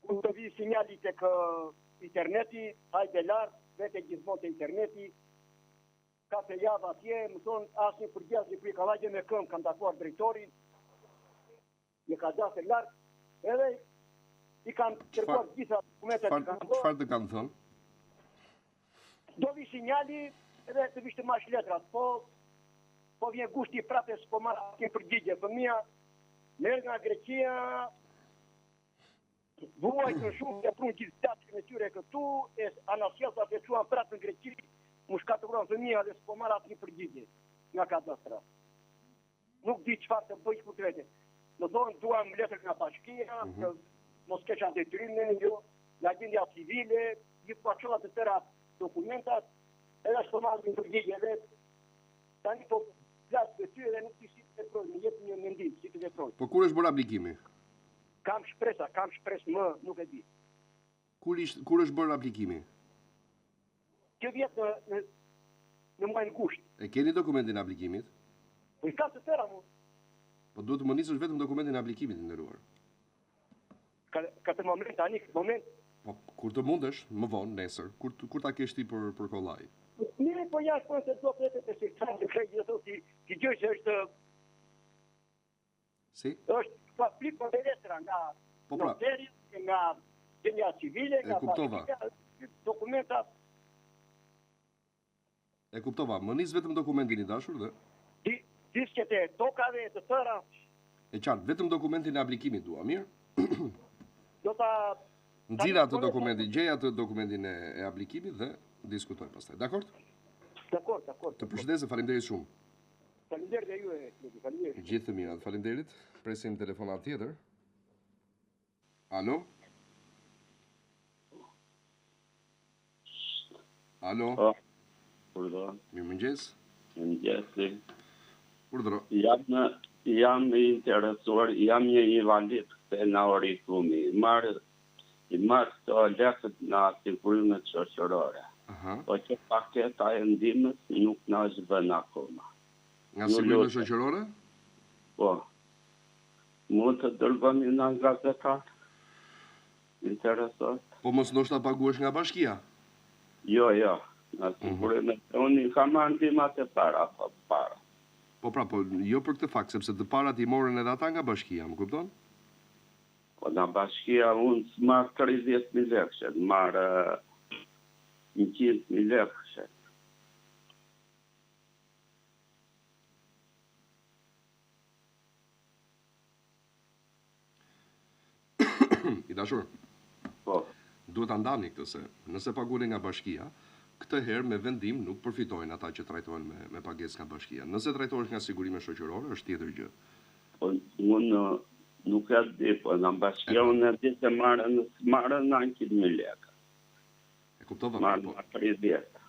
kur të vi sinjali tek ë, interneti, hajde lart, vete gjithmonë te interneti, ka të javë atje, më thonë asnjë përgjigje, asnjë përgjigje, ka vajtje me këmbë, kam takuar drejtorin, një kadastër lart, edhe i kam kërkuar gjitha dokumentet që Çfarë kam bërë. çfarë të kanë thënë? Do vi sinjali edhe të vish të marrësh letrat, po po vjen gushti prapë s'po marr asnjë përgjigje. Fëmia merr nga Greqia, vuajtën shumë e prunë gjithë plaçkën e tyre këtu, e anasjelltat e çuan prapë në Greqi, mu shkatëruan fëmia dhe s'po marr asnjë përgjigje nga kadastra. Nuk di çfarë të bëj ku të vete. Më thonë duam letër nga bashkia, mm -hmm. mos kesh detyrimin, jo, nga gjendja civile, gjithë paçolla të tëra dokumentat, edhe s'po marr një përgjigje edhe tani po flas me ty edhe nuk di si të veproj, më jep një mendim si të veproj. Po kur është bërë aplikimi? Kam shpresa, kam shpresë më, nuk e di. Kur ishte kur është bërë aplikimi? Kjo vjet në në, në muajin gusht. E keni dokumentin e aplikimit? Po i kam të tëra mu. Po duhet të më nisësh vetëm dokumentin e aplikimit, i nderuar. Ka këtë moment tani, këtë moment Po kur të mundesh, më vonë, nesër, kur kur ta kesh ti për për kollaj. Mirë, po jashtë po se do fletë të sekretar të krejt gjithë ti ti gjë që është Si? është pa flik po me letra nga Po pra. noteri, nga gjendja civile, E nga kuptova. bashkia, dokumenta E kuptova, më nis vetëm dokumentin i dashur dhe di, disqet e tokave të tëra, e qartë, vetëm dokumentin e aplikimit dua, mirë? do ta Nxira atë dokumentin, gjej atë dokumentin e, e aplikimit dhe diskutojmë pastaj. Dakor? Dakor, dakor. Të përshëndes dhe faleminderit shumë. Faleminderit dhe ju e Klodi, faleminderit. Gjithë të mirat, faleminderit. Presim telefonat tjetër. Alo? Alo? Po. Urdhëro. Mirëmëngjes. Mirëmëngjesi. Urdhëro. Jam në jam i interesuar, jam një invalid te në Orikumi. I marr i marr këto lekët nga sigurimet shoqërore. Aha. Po që paketa e ndihmës nuk na është vënë akoma. Nga Ju sigurimet lutem. shoqërore? Po. Mund të dërgoni në gazetar? Interesohet? Po mos ndoshta paguhesh nga bashkia. Jo, jo. Nga sigurimet, unë i kam marrë ndihmat e para, po para. Po pra, po jo për këtë fakt, sepse të parat i morën edhe ata nga bashkia, më kupton? Po nga bashkia unë s'marr 30.000 lekë, marr eh, 100.000 lekë. I dashur. Po. Duhet ta ndani këtë se nëse paguani nga bashkia, këtë herë me vendim nuk përfitojnë ata që trajtohen me me pagesë nga bashkia. Nëse trajtohesh nga sigurime shoqërore është tjetër gjë. Po unë nuk e di, po nga bashkia unë e di se marrën marrën 900.000 lekë. E kuptova, Marrin po. nga 30.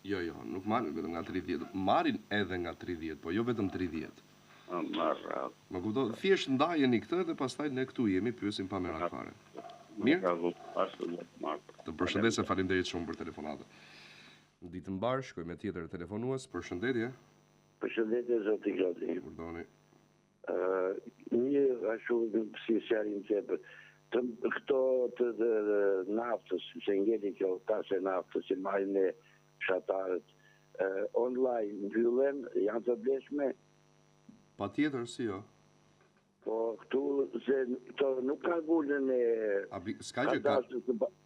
Jo, jo, nuk marrin vetëm nga 30, marrin edhe nga 30, po jo vetëm 30. Marra. Më kupton? Thjesht ndajeni këtë dhe pastaj ne këtu jemi, pyesim pa merak fare. Mirë? Të përshëndes e faleminderit shumë për telefonatën. Ditë të mbarë, shkoj me tjetër telefonues. Përshëndetje. Përshëndetje zoti Klodi. Urdhëroni. Ë një ashtu si sqarim tepër. Të, këto të, të, të naftës, se ngeli kjo taksë e naftës që marrin ne fshatarët online mbyllen, janë të vlefshme? Patjetër, si jo. Po këtu se këto nuk kanë vulën e A bi, s'ka gjë, ka,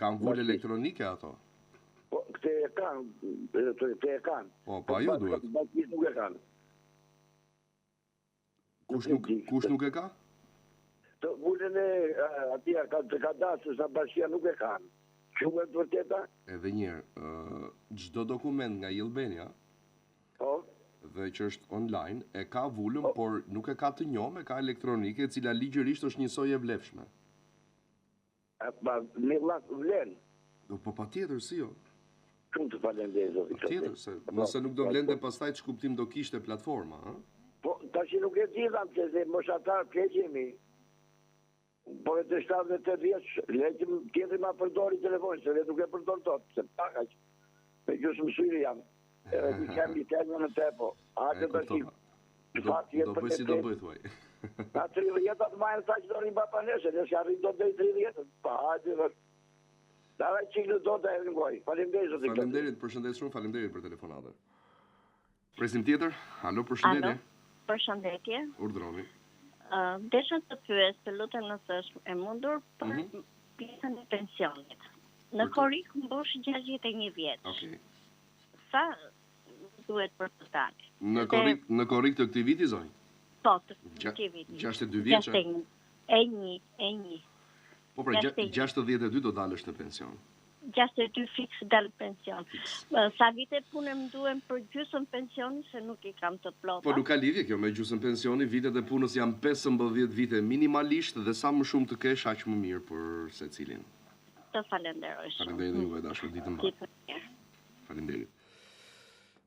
kanë vulë elektronike ato. Po këtë e kanë, këtë e kanë. Po, po ajo duhet. Bashkisë nuk e kanë. Kush nuk kush nuk e ka? Të vulën e atij ka të kadastrës sa bashkia nuk e kanë. Quhet të vërteta? Edhe një herë, ë çdo dokument nga e-Albania, po, dhe që është online, e ka vulën, po. por nuk e ka të njomë, e ka elektronike, e cila ligjërisht është njësoj e vlefshme. A pa me llaf vlen. Do po patjetër si jo. Shumë të falenderoj zoti. Patjetër se po, nëse nuk do po, vlente po. pastaj ç'kuptim do kishte platforma, ë? Po tash nuk e di tham se se moshatar pleq jemi. Po vetë 78 vjeç, le që tjetri ma përdori telefonin, se vetë nuk e përdor dot, se pak aq. Me gjysmë syri jam. Edhe ti kem një termë në tepo. A të tash Do, do bëj si do bëj thuaj. Na 30 atë majnë sa që do rrim pa nesër, ne s'arrim dot deri 30. Pa hajde dhe. Dara çik në do të edhe në gojë. Faleminderit zoti. Faleminderit, përshëndes shumë, faleminderit për telefonatën. Presim tjetër. Alo, përshëndetje. Alo, përshëndetje. Urdhëroni. Ë, uh, desha të pyes, të lutem nëse është e mundur për mm -hmm. pjesën e pensionit. Në korrik mbush 61 vjeç. Okej. Okay. Sa duhet për të dalë. Në korrik, në korrik të këtij viti zonjë? Po, të këtij viti. 62 vjeç. 61. E një, e një. Po pra, 62 do dalësh në pension. 62 fiks dal pension. Sa vite pune më duhen për gjysmë pensioni se nuk i kam të plota. Po nuk ka lidhje kjo me gjysmë pensioni, vitet e punës janë 15 vite minimalisht dhe sa më shumë të kesh aq më mirë për secilin. Të falenderoj shumë. Faleminderit juve dashur, ditë të mbarë. Ditë të mirë. Faleminderit.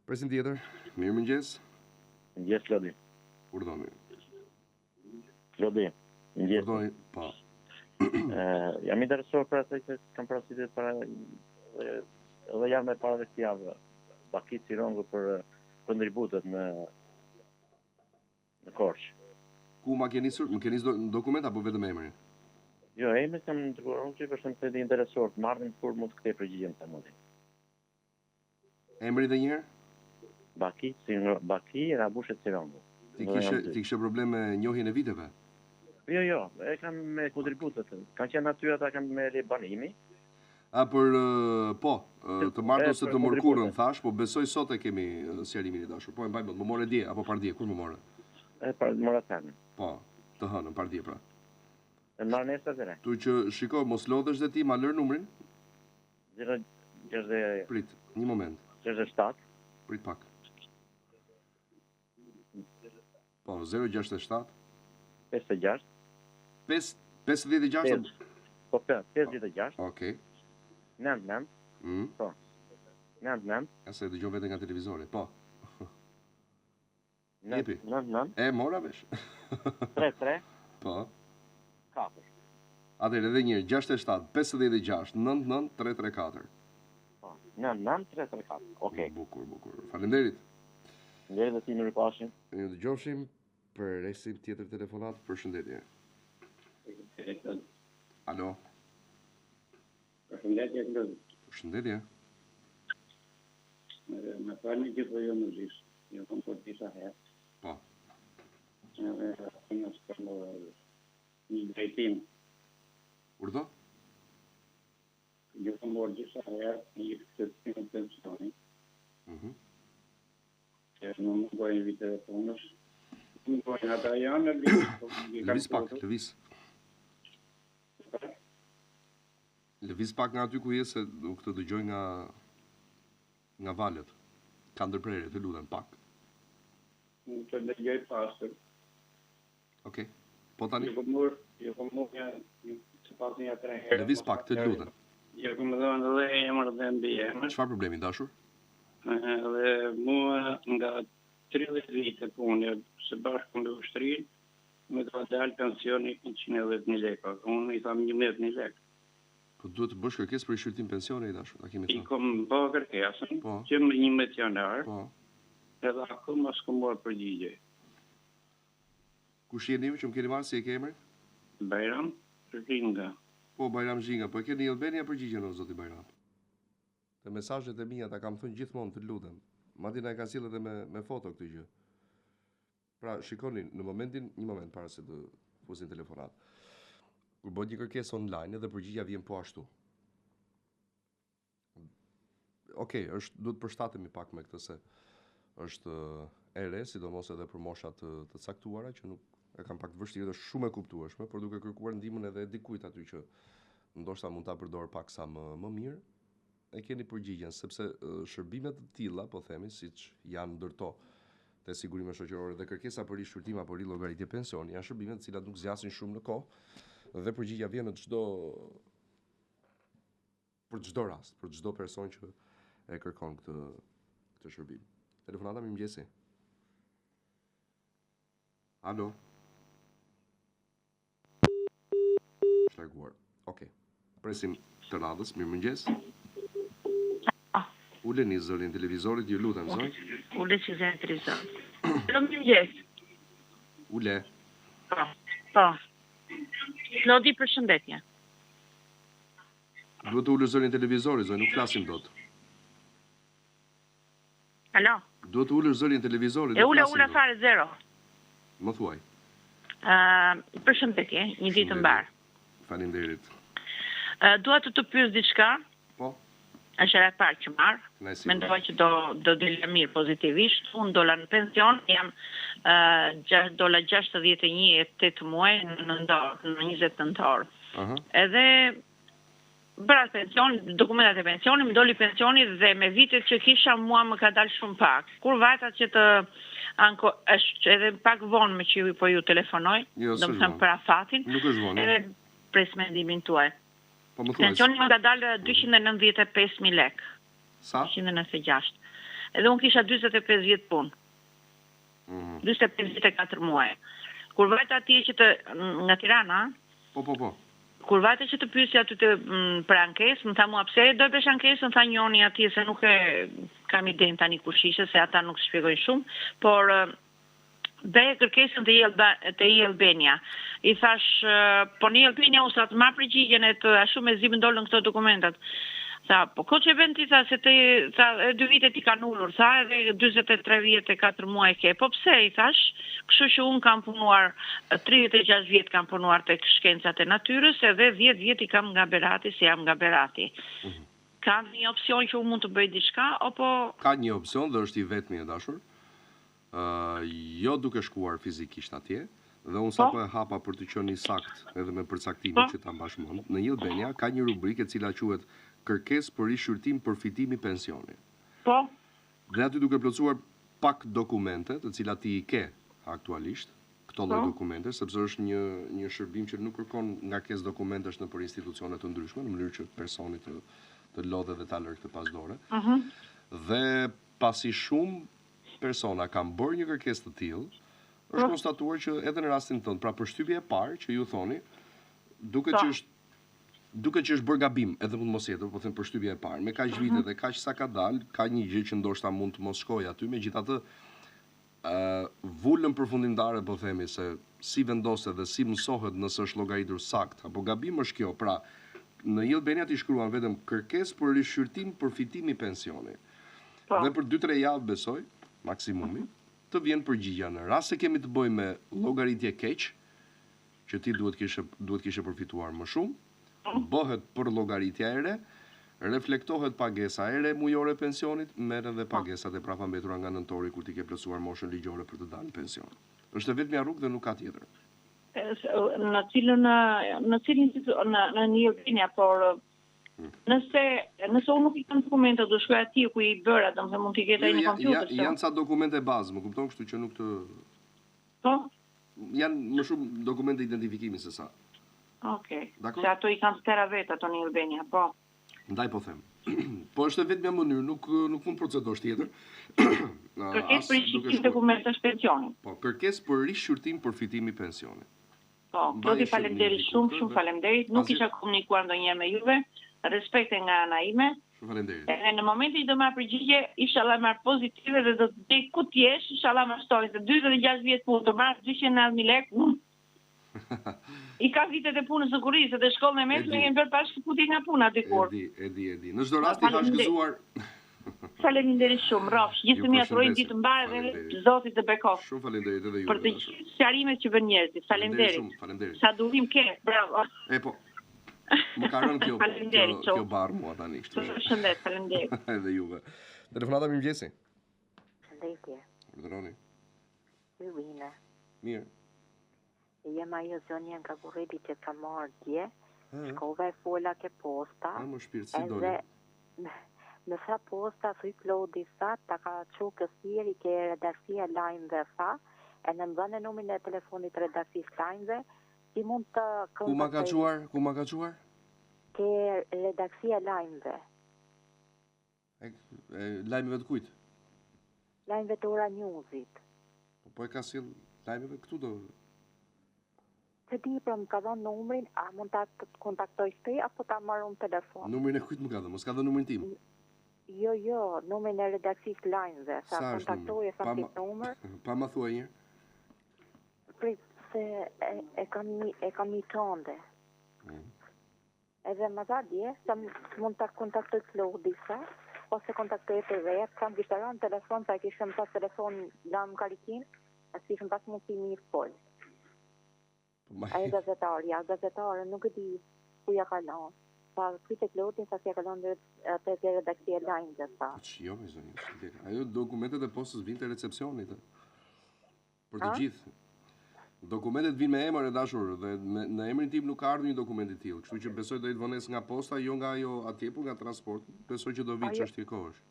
Presim tjetër. Mirëmëngjes. Mëngjes Klodi. Urdhoni. Klodi. Mëngjes. Urdhoni, po. Ë, jam interesuar për atë që kam porositur para edhe javën e parë dhe këtë javë. Baki Cirongu për kontributet në në Korçë. Ku ma ke nisur? Më ke nisur dokument apo vetëm emrin? Jo, emrin kam dërguar unë që është të interesuar të marrim kur mund të kthej përgjigjen të mundi. Emri dhe një herë? Baki, Baki Rabushe Cirongu. Ti kishe ti kishe problem me njohjen e viteve? Jo, jo, e kam me kontributet. Kanë qenë aty ata kanë me le banimi. A për po, të martën ose të mërkurën thash, po besoj sot e kemi sqarimin i dashur. Po e mbaj mend, më more dje apo pardje, kur më more? E par mora të hënën. Po, të hënën, pardje pra. E marr nesër atëherë. Tu që shiko, mos lodhesh dhe ti, ma lër numrin. 0 60 Prit, një moment. 67. Prit pak. Po, 067. 56. 5 56. Po, 56. Okej. 99. Mm. Po. 99. Ja se e dëgjon veten nga televizori. Po. Jepi. 99. E mora vesh. 3 3. Po. 4. Atëherë edhe një herë 67 56 99 334. Po, 99 334. Okej. Bukur, bukur. Faleminderit. Faleminderit dhe ti mirupafshim. Ju dëgjofshim. Presim tjetër telefonat. Përshëndetje. Alo. Përshëndetje Klodi. Përshëndetje. Më falni që po ju mërzis. Ju kam bërë disa herë. Po. Edhe unë s'kam një drejtim. Urdhë? Ju kam bërë disa herë një shqetësim të pensionit. Mhm. Që më mungojnë vitet e punës. Më mungojnë ata janë në listë. Po, lëviz pak, lëviz. Lëviz pak nga aty ku je se nuk të dëgjoj nga nga valët. Ka ndërprerje, të lutem pak. Nuk të dëgjoj pastër. Okej. Po tani? Ju kom marrë, ju kom marrë një, një të paktën nja tre herë. Lëviz pak, të lutem. Ju kom dhënë edhe emër dhe mbiemër. Çfarë problemi dashur? Edhe mua nga 30 vite punë së bashku me ushtrinë, më ka dalë pensioni 110.000 lekë. Unë i tham 11.000 lekë. Po duhet të bësh kërkesë për rishqyrtim pensioni i dashur, ta kemi I thënë. kom bë kërkesën Po. që më 11 janar, Po. edhe akoma s'kom marrë përgjigje. Kush jeni ju që më keni marrë si e ke emrin? Bajram Zhinga. Po Bajram Zhinga, po e keni e-Albania përgjigjen o zoti Bajram. Te mesazhet e mia ta kam thënë gjithmonë të lutem. Madje na e kanë sjellë edhe me me foto këtë gjë. Pra, shikoni, në momentin, një moment para se të fusim telefonat. Kur bëhet një kërkesë online edhe përgjigja vjen po ashtu. Okej, është duhet përshtatemi pak me këtë se është e re, sidomos edhe për mosha të, të caktuara që nuk e kanë pak të vështirë dhe është shumë e kuptueshme, por duke kërkuar ndihmën edhe dikujt aty që ndoshta mund ta përdor pak sa më më mirë, e keni përgjigjen sepse shërbime të tilla, po themi, siç janë ndër to te sigurime shoqërore dhe kërkesa për rishqyrtim apo rillogaritje pensioni, janë shërbime të cilat nuk zgjasin shumë në kohë dhe përgjigja vjen në çdo për çdo rast, për çdo person që e kërkon këtë këtë shërbim. Telefonata mirëmëngjesi. Alo. Është larguar. Okej. Presim të radhës, mirëmëngjes. Ah. Uleni zërin televizorit, ju lutem, zonjë. Ule që zërin televizorit. Alo, mirëmëngjes. Ule. Po. Po. Klodi, përshëndetje. Duhet të ulësh zërin televizorit, zonjë, nuk flasim dot. Alo. Duhet të ulësh zërin televizorit, E ula, ula fare zero. Më thuaj. Ë, uh, përshëndetje, një ditë të mbarë. Faleminderit. Ë, uh, dua të të pyes diçka. Po. Është hera e parë që marr. Mendova që do do dilja mirë pozitivisht. Unë dola në pension, jam ë uh, dola 61 e 8 muaj në nëntor, në 20 nëntor. Uh -huh. Edhe bëra pension, dokumentat e pensionit, më doli pensioni dhe me vitet që kisha mua më ka dalë shumë pak. Kur vajta që të anko, është edhe pak vonë me që ju po ju telefonoj, jo, domethënë për afatin. Nuk është vonë. Edhe pres mendimin tuaj. Po më thuaj. Pensioni më ka dalë 295.000 lekë. Sa? 296. Edhe unë kisha 45 vjet punë. Mm -hmm. 45 vjet e 4 muaj. Kur vajta atje që të nga Tirana, Po, po, po. Kur vajta që të pyesja aty të mm, për ankesë, më tha mua pse do e bësh ankesën, tha njoni atje se nuk e kam idenë tani kush ishte, se ata nuk shpjegojnë shumë, por bëje kërkesën te e-Alba, te e-Albania. I thash, po në e-Albania unë sa të marr përgjigjen e të ashtu mezi më dolën këto dokumentat. Tha, po kot që e bën ti, tha, se te, tha, e dy vite t'i kanë ulur, tha, edhe 43 vjet e 4 muaj ke. Po pse, i thash, kështu që unë kam punuar, 36 vjet kam punuar tek shkencat e natyrës, edhe 10 vjet i kam nga Berati, se jam nga Berati. Mm -hmm. Ka një opsion që unë mund të bëj diçka, apo... Ka një opsion dhe është i vetmi e dashur, jo duke shkuar fizikisht atje, dhe unë sapo po. e hapa për të qenë i saktë edhe me përcaktimin po. që ta mbash mend, në e-Albania ka një rubrikë e cila quhet kërkesë për rishqyrtim përfitimi pensioni. Po. Dhe aty duke plotësuar pak dokumente, të cilat ti i ke aktualisht, këto lloj po. dokumente, sepse është një një shërbim që nuk kërkon ngarkesë dokumentesh nëpër institucione të ndryshme, në mënyrë që personi të të lodhet dhe ta lërë këtë pas dore. Uh mhm. -huh. Dhe pasi shumë persona kanë bërë një kërkesë të tillë, është po. konstatuar që edhe në rastin tënd, pra përshtypja e parë që ju thoni, duket po. që është duket që është bërë gabim, edhe mund të mos jetë, po them përshtypja e parë, me kaq vite mhm. dhe kaq sa ka dalë, ka një gjë që ndoshta mund të mos shkojë aty, megjithatë ë vulën përfundimtare po themi se si vendoset dhe si mësohet nëse është llogaritur saktë apo gabim është kjo. Pra, në e-Albania ti shkruan vetëm kërkesë për rishqyrtim përfitimi pensioni. Po. Dhe për 2-3 javë besoj, maksimumi, të vjen përgjigja në rast se kemi të bëjmë me llogaritje keq, që ti duhet kishe duhet kishe përfituar më shumë, po. bëhet përllogaritja e re, reflektohet pagesa e re mujore e pensionit, merren dhe po. pagesat e prapambetura nga nëntori kur ti ke plotësuar moshën ligjore për të dalë në pension. Është e vetmja rrugë dhe nuk ka tjetër. Në cilën në cilin në në e-Albania, por. Hmm. Nëse nëse unë nuk i kam dokumentet, do shkoj atje ku i bëra, domethënë mund t'i ketë ai Jo, në ja, ja, kompjuter. se- janë ca dokumente bazë, më kupton, kështu që nuk të Po? janë më shumë dokumente identifikimi se sa. Okej. Dakor. Se ato i kanë të tëra vetë ato në Albania, po. Ndaj po them. Po është e vetmja mënyrë, nuk nuk mund procedosh tjetër. Kërkesë As për duke rishikim shkuar. dokumentesh pensionit. Po, kërkesë për rishqyrtim përfitimi pensionit. Po, Mbani Klodi shënim faleminderit diku shumë, këtë shumë dhe- faleminderit. Nuk Asgjë. isha komunikuar ndonjëherë me juve. Respekte nga ana ime. Shumë faleminderit. Edhe në momentin që do marr përgjigje, inshallah marr pozitive dhe do të gjej ku të jesh, inshallah më shtoj se 46 vjet punë të marr 290.000 lekë. unë I ka vitet e punës në kurriz, edhe shkollën e mesme di. kemi bërë pa shkëputje nga puna E dikur. di, e di, e di. Në çdo rast i hash Faleminderit. gëzuar. Faleminderit shumë, rrofsh. Gjithë Ju të mirat uroj përshëndesim. ditë mbarë dhe Faleminderit. Zoti të bekof. Shumë faleminderit edhe juve. Për të dashur. gjithë sqarimet që bën njerëzit. Faleminderit Faleminderit. shumë, faleminderit. Sa durim ke, bravo. E po. Më ka rënë kjo kjo Faleminderit kjo shumë. barrë mua tani, kështu që. Përshëndet, faleminderit. Edhe juve. Telefonata mirëmëngjesi. Përshëndetje, Urdhëroni. Ylina. Mirë. Jem ajo zonja nga Burreli që ka marrë dje, Ë, shkova e fola ke posta, A, më shpirt, si doli? edhe me, me tha posta, thuj Klodi, tha, ta ka qu këthiri ke redaksia lajmve, tha, e në më dhënë numrin e telefonit të redaksisë lajmve, si mund të Ku ma ka kontaktoj çuar? Ku ma ka çuar? ke redaksia lajmve, E, e lajmeve të kujt? lajmve të ora newsit. Po, po e ka sill lajmeve këtu do. Se di, pra më ka dhënë numrin, a mund ta të kontaktoj ti apo ta marr unë telefon? Numrin e kujt më ka dhënë? Mos ka dhënë numrin tim. Jo, jo, numrin e redaksisë lajmve, sa Sa është kontaktoj numri? e sa Pa këtë ma- numër, Pa ma thuaj një herë. prit se e, e kam një, e kam një tënde. Mm. Edhe më tha dje, sa m- mund ta kontaktoj Klodi, sa, ose kontaktoj të vetë, sa më kishte rënë në telefon, sa e kishim pas telefon lamë karikim, e s'kishim pas mundësi mirë fol. Po ma Ajo gazetarja, gazetare nuk e di ku ja ka lënë. Sa pyete Klodin, sa s'ja ka lënë deri atë te redaksia e lajmeve, tha. Po që jo, me zonjë, s'ke. Ajo dokumentet e postës vinë te recepsioni të. Për të A? gjithë. Dokumentet vinë me emër e dashur dhe me, në emrin tim nuk ka ardhur një dokument i tillë, kështu që besoj do jetë vonesë nga posta, jo nga ajo atje, por nga transporti. Besoj që do vi Ajo- çështje kohësh.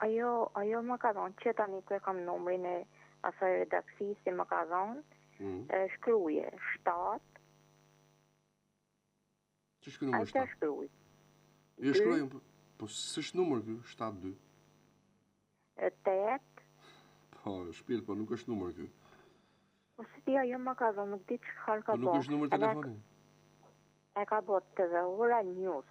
Ajo, ajo më ka dhënë që tani ku e kam numrin e asaj redaksisë që më ka dhënë, Mm. e shkruje 7, Që është ky ai numër ta 7? shkruaj. Jo shkruaj, unë, po, po s'është numër ky 72. E 8, Po, shpirt, po nuk është numër ky. po se di ajo më ka dhënë, nuk di çfarë ka Po nuk bë. është numër Edhe telefoni. E ka bë TV Ora News.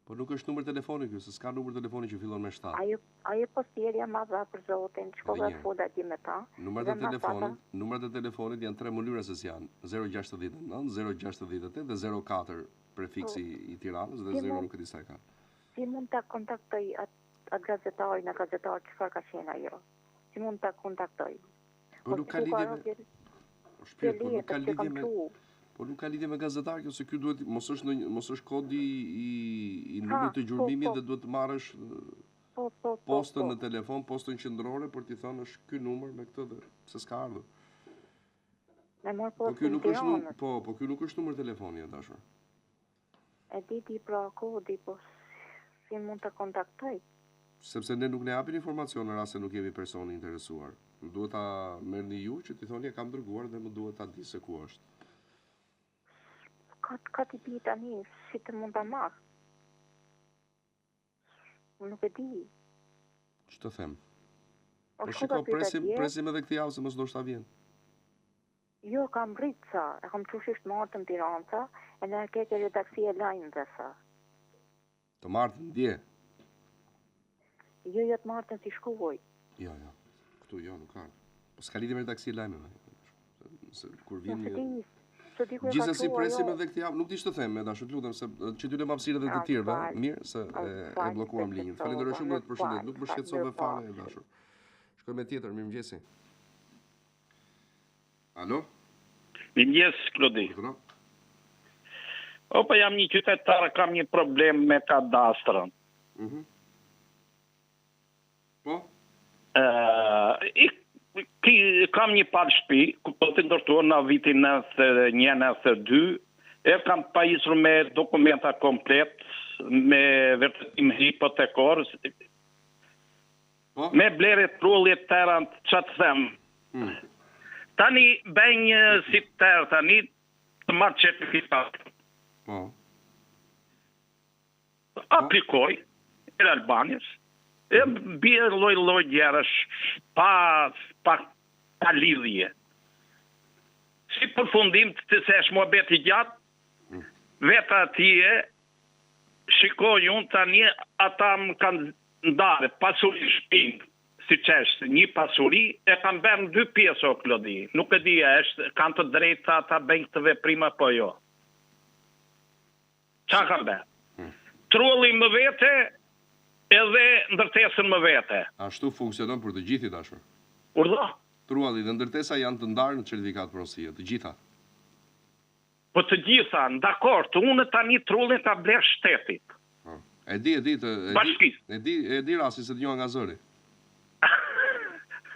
Po nuk është numër telefoni ky, se s'ka numër telefoni që fillon me 7. Ajo ajo postierja ma dha për zotin, shkova Edhe një herë. fola atje me ta. Numrat dhe e ma tha, telefonit, numrat e telefonit janë tre mënyra se si janë. 069, 068 dhe 04 prefiksi i Tiranës dhe Si 0 mund- nuk e di sa e ka. Si mund ta kontaktoj atë at gazetarin, atë gazetar çfarë ka qenë ajo? Si mund ta kontaktoj? Po nuk ka ku lidhje me rënë po shpirt, po nuk ka letër që kam lidhje me çu. Po nuk ka lidhje me gazetar kjo se ky duhet mos është ndonjë mos është kodi i i Ha, numrit të po, gjurmimit po. dhe duhet të marrësh eh, Po, po, po, postën po. në telefon, postën qendrore për t'i thënë është ky numër me këtë dhe pse s'ka ardhur. Me marr Po ky postën nuk është num, Tiranës. po, po ky nuk është numër telefoni e dashur. E di di pra kodi, po si mund ta kontaktoj? Sepse ne nuk ne japin informacion në rast se nuk jemi person i interesuar. Duhet ta merrni ju që t'i thoni e kam dërguar dhe më duhet ta di se ku është. Ka ka t'i bi tani, si të mund ta marr? Unë Nuk e di. Ç'të them? O, Po shkova shiko, pyeta presim, dje. presim edhe këtë javë se mos ndoshta vjen. Jo, kam rrit sa, e kam qushisht martën në Tiranë sa, e në ke ke redaksia e lajmëve sa. Të martën dje. Jo, jo të martën si shkruaj. Jo, jo. Këtu jo, nuk ka. Po s'ka lidhje me redaksi lajmeve. Se kur vjen Nuk e një di, se di ku e ka Gjithsesi çuar, presim jo. edhe këtë javë, nuk di ç'të them, e dashur, të lutem se që t'ju lëm hapësirë edhe të A, tjerëve, fal. mirë se A, e, e fal, bllokuam se linjën. shqetësova, Falenderoj shumë dhe më të përshëndet, fal, nuk më fal, shqetësove mirë fare e pafshi. dashur. Shkojmë me tjetër, mirëmëngjesi. Alo? Mirëmëngjes, Klodi. Urdhëro. Opa, jam një qytetar, kam një problem me kadastrën. Mhm. Po? Ë, i ki, kam një palë shtëpi, ku po të ndërtuar në vitin 91-92, E kam pajisur me dokumenta komplet, me vërtetim hipotekor, po? me blerje trulli tëra, ça të them. Hmm. Tani bëj një si tërë tani të marr certifikat. Po. Aplikoj Air Albanias, e bie lloj lloj gjërash pa pa pa lidhje. Si përfundim të se është muhabet i gjatë, mm. veta atje shikoj unë tani ata më kanë ndarë pasuri shpinë, siç është një pasuri, e kanë bërë në dy pjesë o Klodi. Nuk e di a është kanë të drejtë ata bëjnë këtë veprim apo jo. Ça kanë bërë? Hmm. Trulli më vete edhe ndërtesën më vete. Ashtu funksionon për të gjithë i dashur. Urdhë? Trualli dhe ndërtesa janë të ndarë në certifikatë pronësie, të gjitha. Po të gjitha, dakord, unë tani trullin ta bler shtetit. Po. E di, e di, të, e di, e di, e di rastin se të njoha nga zëri.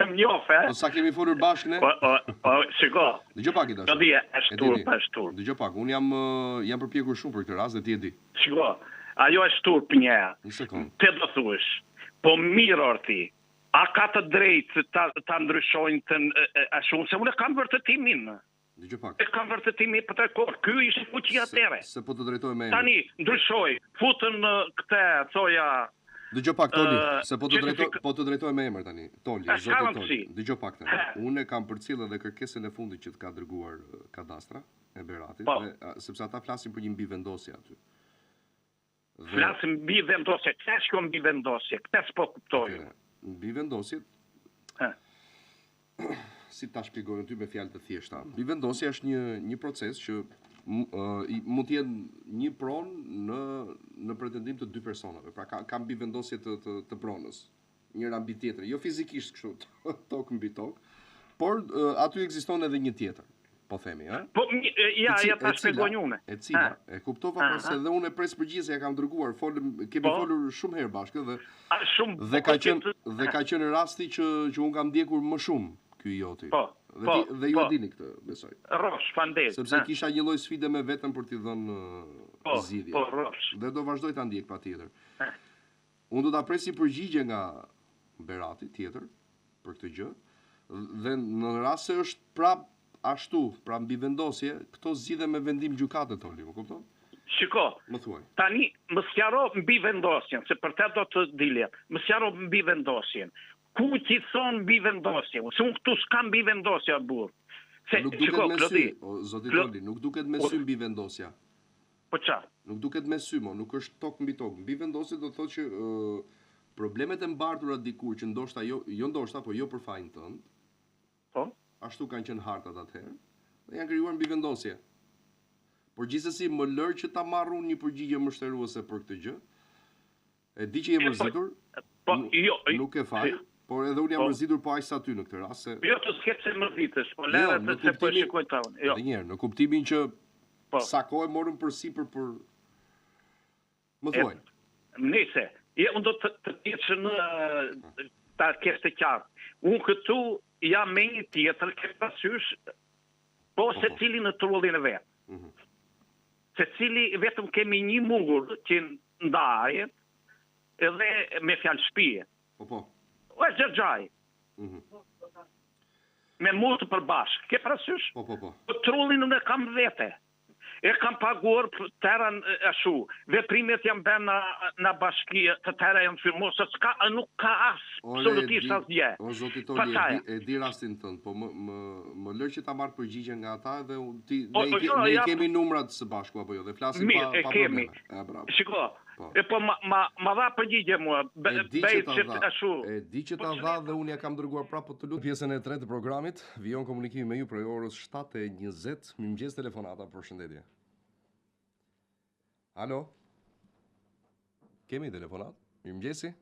Më njoh, e? Po sa kemi folur bashkë ne? Po, po, po, shiko. Dëgjo pak i dashur. Do di, është turp, është turp. Dëgjo pak, unë jam jam përpjekur shumë për këtë rast dhe ti e di. Shiko, ajo është turp një. Një sekond. Ti do thuash. Po mirë or ti. A ka të drejtë ta ta ndryshojnë të ashtu se unë kam vërtetimin. Dëgjo pak. E kam vërtetimin hipotekor. Ky ishte fuqi atëherë. Se po të drejtoj me emër. Tani ndryshoi, futën këtë thoja Dëgjo pak Toli, se po të drejtoj po të drejtoj me emër tani. Toli, zoti Toli. Dëgjo pak tani. Unë e kam përcjellë edhe kërkesën e fundit që të ka dërguar kadastra e Beratit, po. dhe sepse ata flasin për një mbivendosje aty. Dhe... Flasin mbivendosje, çfarë është kjo mbivendosje? Këtë s'po kuptoj. Mbivendosjet. Hë. Si ta shpjegoj ty me fjalë të thjeshta. Mbivendosja është një një proces që mund të jetë një pronë në në pretendim të dy personave. Pra ka ka mbivendosje të të, të pronës, njëra mbi tjetrën, jo fizikisht kështu, tokë mbi tokë, por aty ekziston edhe një tjetër po themi, ë? Po ja, ja ta shpjegoj unë. E cila, e kuptova pra se edhe unë e pres përgjigje se ja kam dërguar, folëm, kemi po. folur shumë herë bashkë dhe A, shumë dhe ka qenë dhe ka qenë rasti që që unë kam ndjekur më shumë ky i joti. Po. Dhe po, ti, dhe ju po. e dini këtë, besoj. Rrosh, faleminderit. Sepse kisha një lloj sfide me veten për t'i dhënë po, zgjidhje. Po, rrosh. Dhe do vazhdoj ta ndjek patjetër. Unë do ta pres një përgjigje nga Berati tjetër për këtë gjë dhe në rast se është prap ashtu, pra mbivendosje, këto zgjidhen me vendim gjykate Toli, më kupton? Shiko. Më thuaj. Tani më sqaro mbivendosjen, se për të do të dilja. Më sqaro mbivendosjen. Ku ti thon mbivendosje? Se unë këtu s'kam mbivendosje burr. Se nuk duket shiko, me sy, o, zoti Toli, nuk duket me sy mbivendosja. Po ça? Nuk duket me sy, mo, nuk është tokë mbi tokë. Mbivendosje do të thotë që ë problemet e mbartura dikur që ndoshta jo, jo ndoshta, po jo për fajin tënd. Po. Ashtu kanë qenë hartat atëherë dhe janë krijuar mbivendosje. Por gjithsesi më lër që ta marr unë një përgjigje më shteruese për këtë gjë. E di që je po, mërzitur. Po, jo, nuk e faj, por edhe unë jam po. mërzitur po aq sa ty në këtë rast se Jo, të s'ke pse mërzitesh, po Jo, lëre në të se po e kuptimin- shikoj ta unë. Jo. Edhe një herë, në kuptimin që Po. sa kohë morëm përsipër për Më thuaj. Nëse, ja unë do të të pjesë në ta kesh të qartë. Unë këtu jam me një tjetër, ke parasysh, po secili në trullin e vet. Mhm. Secili vetëm kemi një mur që ndahet edhe me fjalë shtëpie. Po po. O është xhaxhai. Mhm. Me mur të përbashkët. Ke parasysh? Po po po. Po trullin unë e kam vete. E kam paguar tëra ashtu. Veprimet janë bërë në në bashki, të tëra janë firmosur, s'ka nuk ka as absolutisht asgjë. O zoti Toli, e di, e di rastin tënd, po më më më lër që ta marr përgjigjen nga ata dhe ti O, ne i po, jo, ne i ja- kemi numrat së bashku apo jo dhe flasim Mirë, pa e pa kemi. probleme. E bravo. Shiko, Po. e po ma ma, ma dha përgjigje mua. Be, E di që bëj ta që dha. ashtu. E di që ta dha dhe unë ja kam dërguar prapë, po të lutem. Pjesën e tretë të programit vijon komunikimi me ju prej orës 7:20. Mirëmëngjes telefonata, përshëndetje. Alo. Kemi telefonat? Mirëmëngjesi.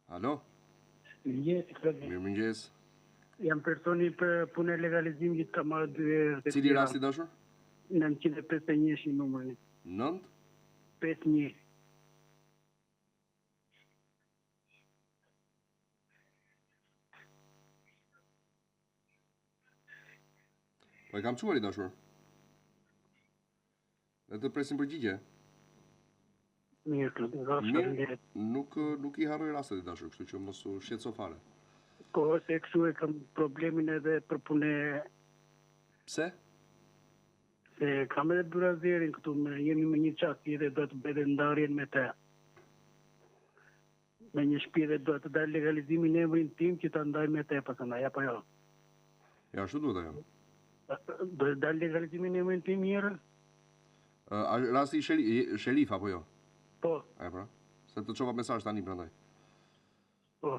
Alo. Mirëmëngjes, Klodi. Mirëmëngjes. Jam personi për punë e legalizimit që të kam marrë dy herë. të Cili tjera. rasti dashur? 951 është numri. 9 51. Po e kam çuar i dashur. Dhe të presim përgjigje. Mirë, Klodi, faleminderit. Nuk nuk i harroj rastet i dashur, kështu që mos u shqetëso fare. Po, se kështu e kam problemin edhe për punë. Pse? Se kam edhe byrazerin këtu, me, jemi me një çati dhe do të bëj edhe ndarjen me të. Me një shtëpi dhe do të dalë legalizimi në emrin tim që ta ndaj me të pastaj, apo jo. Ja, ashtu duhet ajo. Do të dalë legalizimi në emrin tim njëherë? Uh, rasti i sheri, Sherif apo jo? Po. E pra, se të çova mesazh tani prandaj. Po.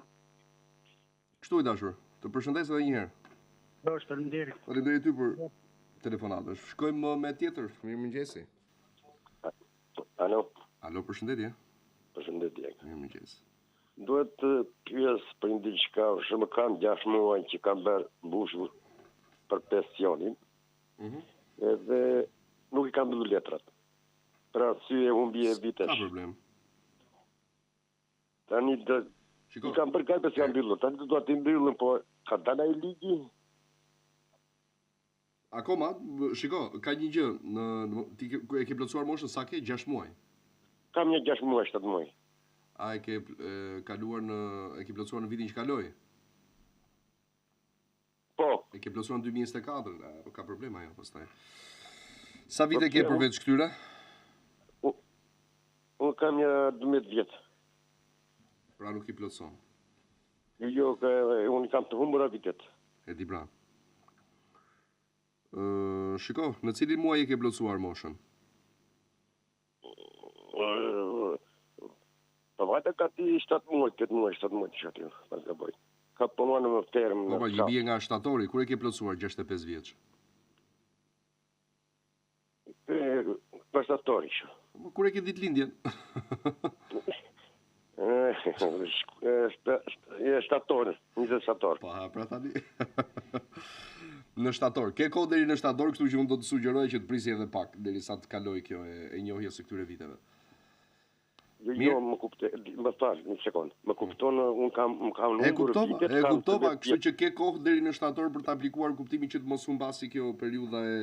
Kështu i dashur, të përshëndes edhe një herë. Po, faleminderit. Faleminderit ty për telefonatën. Shkojmë me tjetër. Mirëmëngjesi. Alo. Alo, përshëndetje. Përshëndetje. Mirëmëngjes. Duhet të pyes për një diçka, shumë kam 6 muaj që kam bërë mbushur për pensionin. Mm -hmm. Edhe nuk i kam mbyllur letrat. Për arsye humbje vitesh. Ka problem. Tani do Shiko, i kam bërë gati s'i kam mbyllur. Tani do dua t'i mbyllëm, po ka dalë ai ligji? Akoma, shiko, ka një gjë, në, në ti ke, e ke plotësuar moshën sa ke? 6 muaj. Kam një 6 muaj, 7 muaj. A e ke e, kaluar në e ke plotësuar në vitin që kaloi? Po. E ke plotësuar në 2024, a, po ka problem ajo pastaj. Sa vite po, ke përveç këtyre? Unë kam një 12 vjet. Pra nuk i plotëson. Jo, jo, ka, unë kam të humbura vitet. E di pra. Ë, shiko, në cilin muaj e ke plotësuar moshën? Po vajta gati 7 muaj, 8 muaj, 7 muaj të shatim, pas gaboj. Ka punuar në fermë. Po, po, i bie nga shtatori, kur e ke plotësuar 65 vjeç? Për shtator isha. Po kur e ke ditëlindjen? E shtator, 20 shtator. Po, ha, pra tani. në shtator. Ke kohë deri në shtator, kështu që unë do të sugjeroja që të prisje edhe pak derisa të kalojë kjo e, e njohjes së këtyre viteve. Jo, jo, më kupte, më fal, një sekond. Më kupton, unë kam, më kam humbur kuptova, vitet, e kuptova, kështu që ke kohë deri në shtator për të aplikuar kuptimin që të mos humbasi kjo periudha e,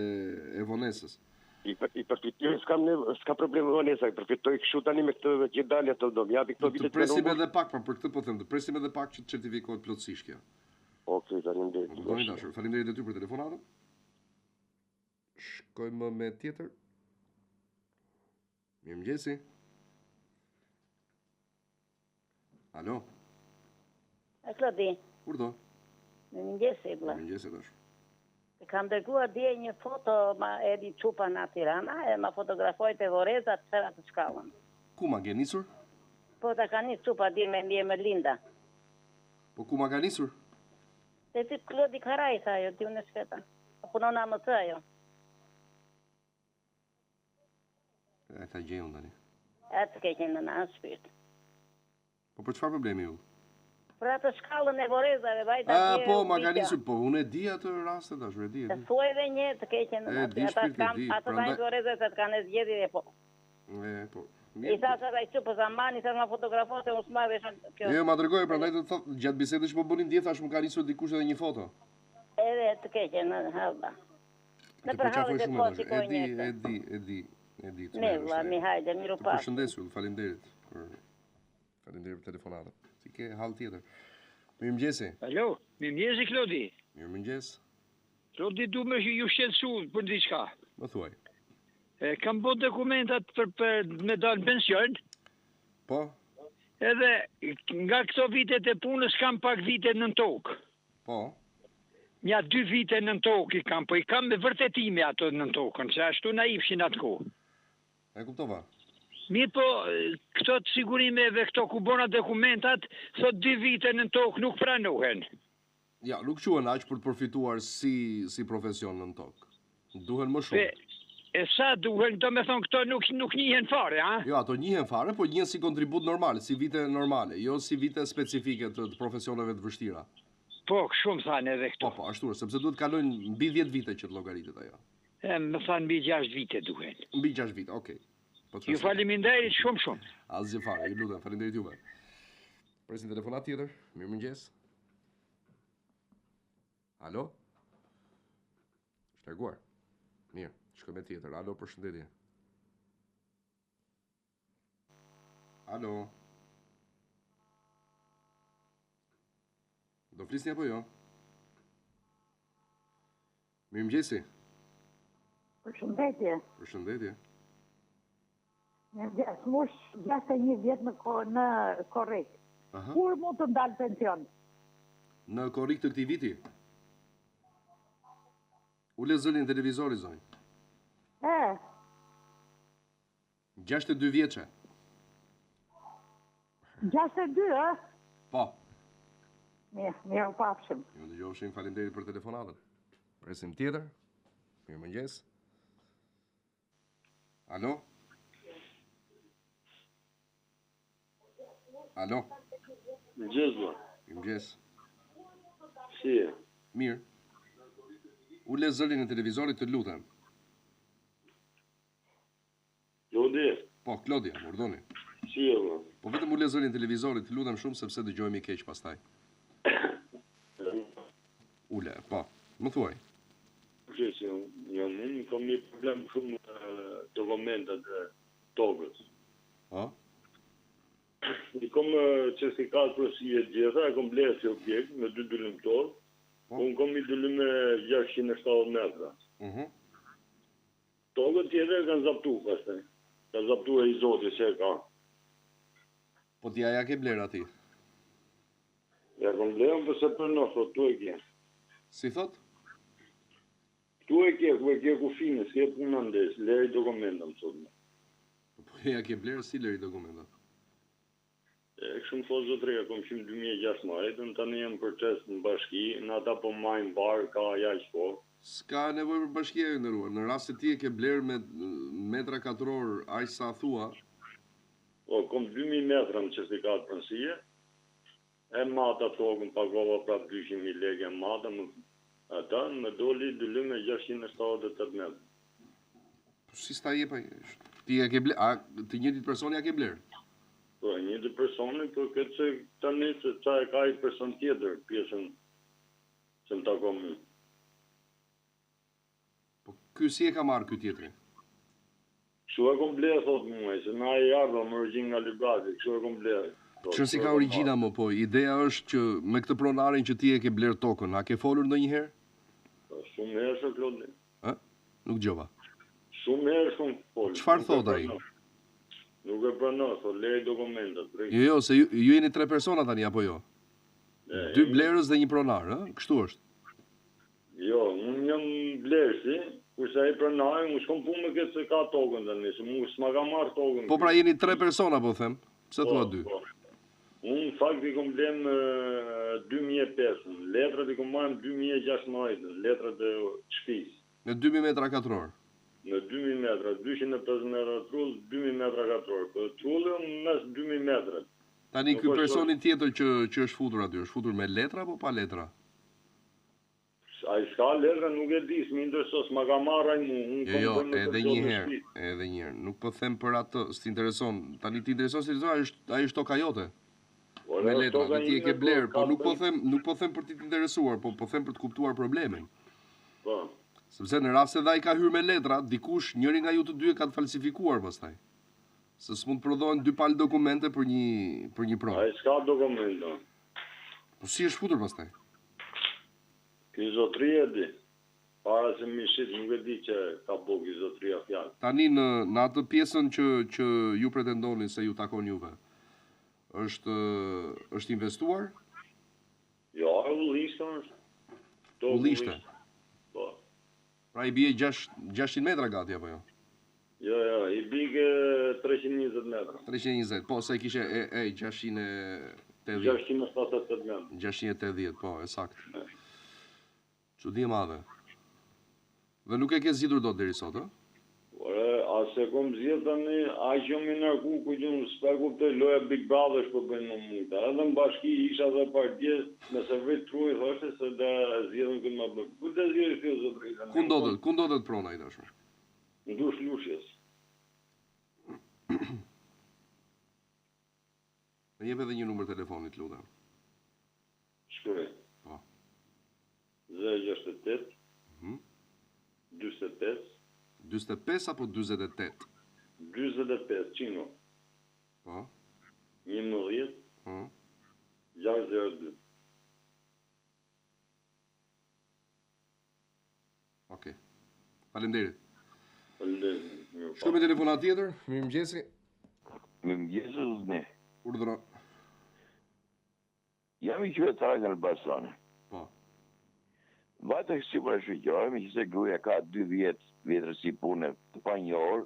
e vonesës. I, i përfitoj, s'kam ne, s'ka problem vonesa, i përfitoj kështu tani me këtë që dalja të do më japi këto vitet. Të presim edhe pak, pra për këtë po them, të presim edhe pak që të certifikohet plotësisht kjo. Okej, faleminderit. Do të dashur, faleminderit edhe ty për telefonatën. Shkojmë me tjetër. Mirëmëngjesi. Alo. E Klodi. Urdhëro. Mirëmëngjesi, vlla. Mirëmëngjesi, tash. Të kam dërguar dje një foto ma erdhi çupa nga Tirana e ma fotografoi te vorrezat për atë shkallën. Ku ma ke nisur? Po ta ka nis çupa dje me mbiemër Linda. Po ku ma ka nisur? Te ty Klodi Karaj, tha ajo, di unë e shkreta. Punon në AMC ajo. E ta gjej unë tani. E të keqen në në shpirt. Po për çfarë problemi ju? Për atë shkallën e vorrezave, vajta A, po, ma ka nisur, po, unë e di atë rastin tash, e di, e di. Thuaj edhe një të keqen në në ata kam, atë prandaj... vorrezave se të kanë zgjedhje e po. E, po. I tha sa ai çupës aman, i tha ma fotografo se unë s'ma veshën kjo. Jo, ma dërgoi, prandaj të thotë, gjatë bisedës që po bënim dje thash më ka nisur dikush edhe një foto. Edhe të keqen në hallba. Në përhallë dhe po shikoj një E di, e di, e di, e di. Me vlla, mi hajde, miru pa. Të përshëndes, faleminderit për faleminderit për telefonatën. Si ke hall tjetër. Mirëmëngjesi. Alo, mirëmëngjesi Klodi. Mirëmëngjes. Klodi du me ju shqetësu për diçka. Më thuaj. E, kam bo dokumentat për, për me dalë në pension. Po? Edhe nga këto vitet e punës kam pak vite nën tokë. Po. Nja dy vite nën tokë i kam, po i kam me vërtetime ato nën tokën, se ashtu na ipshin atë kohë. E kuptova. Mirëpo, këto të sigurimeve, këto ku bona dokumentat, thot dy vite nën tokë nuk pranohen. Ja, nuk quhen aq për të përfituar si si profesion nën tokë. Duhen më shumë. E, e sa duhen, do me thonë këto nuk, nuk njihen fare, a? Jo, ato njihen fare, po njihen si kontribut normal, si vite normale, jo si vite specifike të, të profesioneve të vështira. Po, kështu më thanë edhe këto. Po, po, ashtu është, sepse duhet të kalojnë mbi 10 vite që të llogaritet ajo. E, më thanë mbi 6 vite duhen. Mbi 6 vite, okej. Po Ju faleminderit shumë shumë. Asgjë fare, ju lutem, faleminderit juve. Presim telefonatë tjetër. Mirëmëngjes. Alo? Është larguar. Mirë, shkojmë me tjetër. Alo, përshëndetje. Alo. Do flisni apo jo? Mirëmëngjesi. Përshëndetje. Përshëndetje. Mirëmëngjes, mbush 61 vjet në në korrik. Aha. Kur mund të dal pension? Në korrik të këtij viti? Ule zërin e televizorit, zonjë. E. 62 vjeçe. 62, ë? Po. Mirë, mirë u pafshim. Ju dëgjofshim, faleminderit për telefonatën. Presim tjetër. Mirëmëngjes. Alo? Alo? Mëngjes, vlla. Mirëmëngjes. Si je? Mirë. Ule zërin e televizorit të lutem. Klodi? Po, Klodi, urdhëroni. Si je, vlla? Po vetëm ule zërin e televizorit, të lutem shumë sepse dëgjohemi keq pastaj. Ule, po. Më thuaj. Kush si jam unë kam një problem shumë me dokumentat e tokës. Po? I kom certifikatë pronësie të gjitha, e kom blerë si objekt me dy dynym tokë. Po. Unë kom një dynym me 670 metra. Mhm. Mm Tokën tjetër e kanë zaptu pastaj. Ka zaptu ai zoti që e ka. Po ti a ja ke blerë atij? Ja kom blerë, po s'e pranon, thot, tu e ke. Si thot? Tu e ke, ku e ke kufinin, si e puna ndes, leri dokumenta më thot. Po ja ke blerë, si leri dokumenta? E kështu më thotë zotëria, kom qenë në 2016-ën, tani jam proces në bashki, në ata po majnë barë, ka ja që po. S'ka nevojë për bashkia i nderuar, në rast se ti e ke blerë me metra katror aq sa thua. Po, kom 2000 metra në certifikatë pronësie, e mata tokën, pagova prap 200.000 lekë e mata, më, ata më doli dynym e 678 metra. Po si s'ta jep ai? Ti e ke blerë, a të njëjtit person ja ke blerë? Po, e njëjti personi, po këtë se tani se ça e ka ai person tjetër, pjesën që më takon mu. Po, ky si e ka marrë ky tjetri? Kështu e kom blerë, thot mua, se na i ardha me origjinë nga Librazhdi, kështu e kom blerë. Ç'rëndësi ka origjina më, po, ideja është që me këtë pronarin që ti e ke blerë tokën, a ke folur ndonjëherë? Po, shumë herë se Klodi. Ë? Nuk dëgjova. Shumë herë shumë fol. Çfarë thotë ai? Nuk e pranon, thotë leri dokumentat. Jo, jo, se ju, ju jeni tre persona tani apo jo? E, Dy blerës dhe një pronar, ë? Kështu është. Jo, unë jam blerësi, kurse ai pronari, unë s'kam punë me këtë se ka tokën tani, se mu s'ma ka marrë tokën. Po pra jeni tre persona po them. Pse po, thua dy? Po. Unë në fakt i kom ble në 2005, letrat i kom marrë në 2016, letrat e shtëpisë. Në 2000 metra katror? Në 2000 metra, 250 metra trull, 2000 metra katror. Po trulli në mes 2000 metra. Tani ky personi tjetër që që është futur aty, është futur me letra apo pa letra? Ai s'ka letra, nuk e di, s'më intereson, s'ma ka marrë ai mu, unë jo, jo, edhe një herë, edhe një herë, nuk po them për atë, s'të intereson, tani të intereson, s'të intereson, ai është, ai është toka jote. Po, me letra, dhe ti e ke blerë, po nuk po them, nuk po them për të interesuar, po po them për të kuptuar problemin. Po. Sepse në rast se dhe ai ka hyrë me letra, dikush, njëri nga ju të dy e ka të falsifikuar pastaj. Se s'mund të prodhohen dy palë dokumente për një për një pronë. Ai s'ka dokumenta. Po si është futur pastaj? Ky zotri e di. Para se mi shit nuk e di që ka bo ky zotria fjalë. Tani në në atë pjesën që që ju pretendoni se ju takon juve. Është është investuar? Jo, ullishte është. Ullishte. Po. Pra i bie 6 600 metra gati apo jo? Jo, jo, i bie 320 metra. 320, po se e kishe e e 680. 678 metra. 680, po, e saktë. Çudi e madhe. Dhe nuk e ke zgjidhur dot deri sot, ë? Ore, a s'e kom zgjidh tani, aq jam i ngarku, ku di unë, s'po e kuptoj, loja Big Brother s'po bëjnë me mu këta. Edhe në bashki isha dhe pardje, me se vrit truri thoshte se do e zgjidhim këtë më bëj. Ku do zgjidhësh ti o zotëri tani? Ku ndodhet, ku ndodhet prona i dashur? Në Dush Lushnjes. Më jep edhe një numër telefoni, të lutem. Shkruaj. Po. 068 Mhm. 45 45 apo 48? 45, cingo. Po. 11 mm. 602. Okej. Faleminderit. Faleminderit. Shkojmë me telefonatë tjetër. Mirëmëngjesi. Mirëmëngjesi zotni. Urdhëro. Jam një qytetar nga Elbasani. Po. Vajta te sigurimi shoqëror, meqenëse gruaja ka 2 vjet vjetërsi pune të panjohur.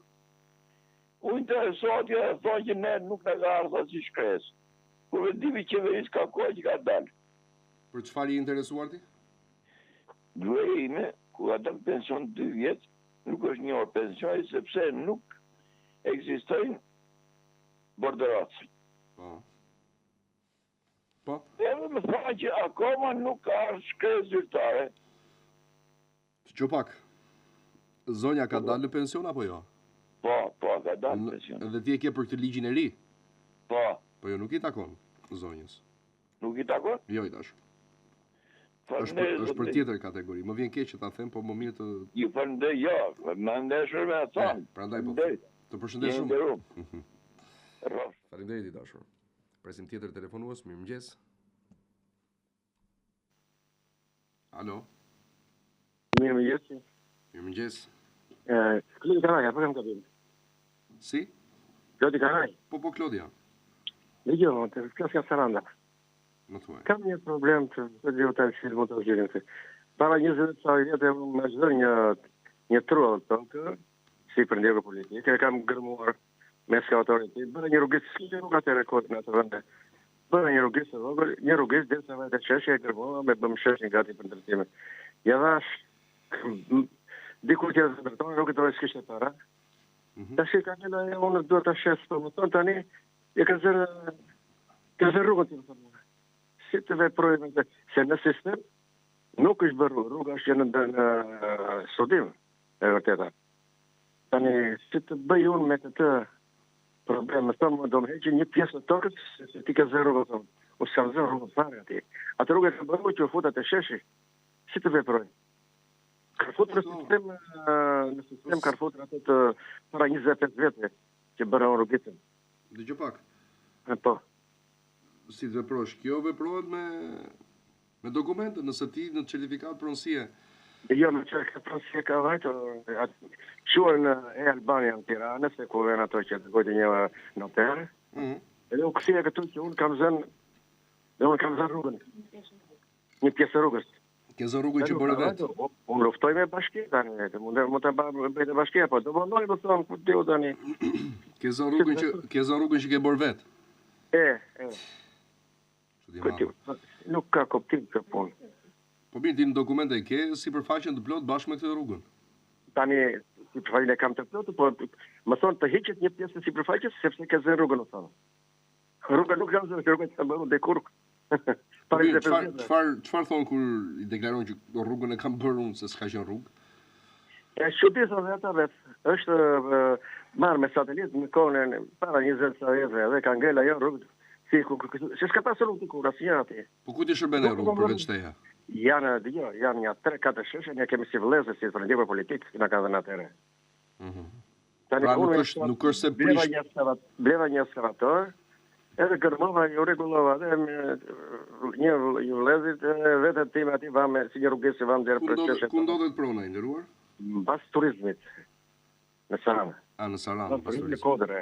U interesua atje dhe thonë që ne nuk na ka ardhur asnjë shkresë. Kur vendimi i qeverisë ka kohë që ka dalë. Për çfarë je interesuar ti? Gruaja ime, kur ka dalë pension 2 vjet, nuk është njohur pensioni sepse nuk ekzistojnë borderotë. Po. Po. Edhe më tha që akoma nuk ka ardhur shkresë zyrtare. Dëgjo pak. Zonja ka dalë në pension apo jo? Po, po, ka dalë në pension. Dhe ti e ke për këtë ligjin e ri? Po. Po jo, nuk i takon zonjës. Nuk i takon? Jo, i dashur. Është për, është për tjetër kategori. Më vjen keq që ta them, po më mirë të Ju falënderoj, jo, më ndershur me thonë. Prandaj po. Të përshëndes shumë. Faleminderit i dashur. Presim tjetër telefonues, mirëmëngjes. Alo. Mirëmëngjes. Mirëmëngjes. Ë, Klodi Karaj, apo kam gabim? Si? Klodi Karaj. Po, po, Klodi jam. Dëgjo, të flas nga Saranda. Më thuaj. Kam një problem të të di të si mund ta zgjidhim se. Para 20 sa vjetë më zë një një truall tokë si i përndjekur politik, e kam gërmuar me eskavatorin tim, bëra një rrugicë, s'kishte rrugë atëherë kohë në atë vende. Bëra një rrugicë të vogël, një rrugicë derisa vajta te sheshi e gërmova me bëmë sheshin gati për ndërtimin. Ja dhash diku tjetër të ndërtonin, nuk e do s'kishte para. Mm -hmm. Tash ka qenë ajo, unë dua ta shes, po më thonë tani, e ka zërë ka zërë rrugën ti më thonë. Si të veproj me të, se në sistem nuk është bërë rrugë, rruga është në, në studim, e vërteta. Tani, si të bëj unë me këtë problem, më thonë, do më heqin një pjesë të tokës, se ti ke zënë rrugën, thonë. Unë s'kam zënë rrugën fare aty. Atë rrugë e kam bërë që u futa te sheshi. Si të veproj? Kanë futur në sistem, në sistem kanë futur ato të para 25 vjetëve që bëra unë rrugicën. Dëgjo pak. Po. Si të veprosh? Kjo veprohet me Me dokumente, nëse ti në certifikatë pronësie. Jo, në certifikatë pronësie ka vajtur, çuar në e-Albania në Tiranë, se ku vjen ato që dërgoi një noter. Mm -hmm. Edhe u kthye këtu që unë kam zënë, dhe unë kam zënë rrugën. Një pjesë të rrugës. Ke zënë rrugën që bëre vetë? Unë luftoj me bashki tani, të mundem mund ta bëj te bashkia, po do vonohet më thonë ku di unë tani. Ke zënë rrugën që ke zënë rrugën që ke bërë vetë. E, e. Nuk ka kuptim kjo punë. Po mirë, ti në dokumente e ke sipërfaqen të plotë bashkë me këtë rrugën. Tani sipërfaqen e kam të plotë, po më thonë të hiqet një pjesë e sipërfaqes sepse ke zënë rrugën, më thonë. Rruga nuk kam zënë, rruga që kam bërë dikur. Po mirë, çfarë çfarë çfarë thonë kur i deklaron që rrugën e kam bërë unë se s'ka qenë rrugë? E çuditen dhe ata vetë. Është marrë me satelit në kohën e para 20 sa vjetëve dhe ka ngel ajo rrugë si ku ku se s'ka pasur rrugë dikur asnjë aty. Po kujt i shërben ajo rrugë përveç teje? Janë, dëgjo, janë nja 3-4 sheshe, ne kemi si vëllezër, si të përndjekur politik, na kanë dhënë atëherë. Mhm. Tani pra nuk është nuk është se prish. Bleva një ekskavator, bleva një ekskavator, edhe gërmova, ju rregullova edhe me një një vëllezërit edhe vetë tim aty vamë si një rrugë si vamë deri për sheshe. Ku ndodhet prona i nderuar? Mbas turizmit. Në Sarandë. A në Sarandë, mbas turizmit. Në Kodër.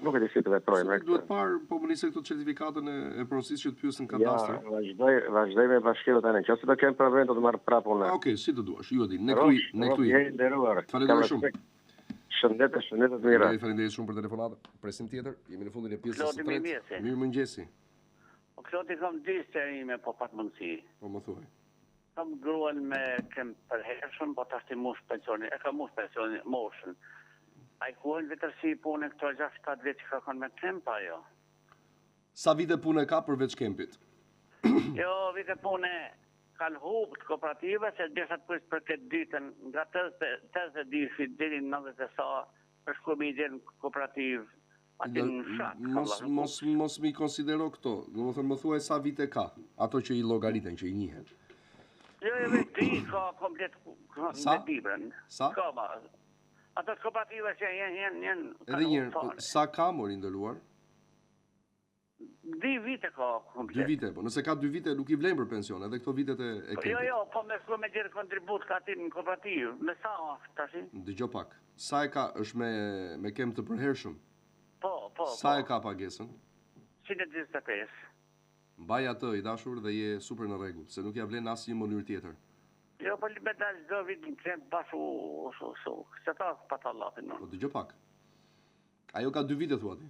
Nuk e di si të veproj me këtë. Duhet parë, po më nise këto certifikatën e, e pronësisë që të pyesin kadastër. Ja, vazhdoj, vazhdoj me bashkinë tani. Nëse do kem problem do të marr prapë unë. Ah, Okej, si të duash, ju e di. Ne këtu, ne këtu. Je i nderuar. Faleminderit shumë. Shëndet, shëndet të mira. Faleminderit shumë për telefonatën. Presim tjetër. Jemi në fundin e pjesës së tretë. Mirëmëngjesi. Po Klodi kam dy sqarime po pat mundësi. Po më thuaj. Kam gruan me kemp përhershëm, po tashti mush pensionin, e ka mush pensionin, moshën. A i quhen vjetërsi pune këto 6-7 vjet që ka kanë me kemp a jo? Sa vite pune ka përveç kempit? Jo, vite pune kanë hup të kooperative, se desha të pyes për këtë ditën, nga 82 deri në 90 e sa, është kur mi në kooperativë, Aty në fshat. Mos mos mos m'i konsidero këto. Domethënë më thuaj sa vite ka, ato që i llogariten, që i njihen. Jo, jo, vetë di ka komplet sa? me Dibrën. Sa? Ka ma. Ato të kooperative që janë, janë, janë... Edhe një herë, po, sa ka mor i nderuar? Dy vite ka komplet. Dy vite, po nëse ka dy vite nuk i vlen për pension, edhe këto vitet e, e po, Jo, jo, po me shku me nxjerrë kontribut ka ti në kooperativë, me sa është tash? Dëgjo pak. Sa e ka është me me kemp të përhershëm? Po, po. Sa po. e ka pagesën? 145. Mbaj atë i dashur dhe je super në rregull, se nuk ia vlen në asnjë mënyrë tjetër. Jo, po me dal çdo vit në kemp bash u su su. Se ta pa ta llapin. Po dëgjo pak. Ajo ka dy vite thua ti.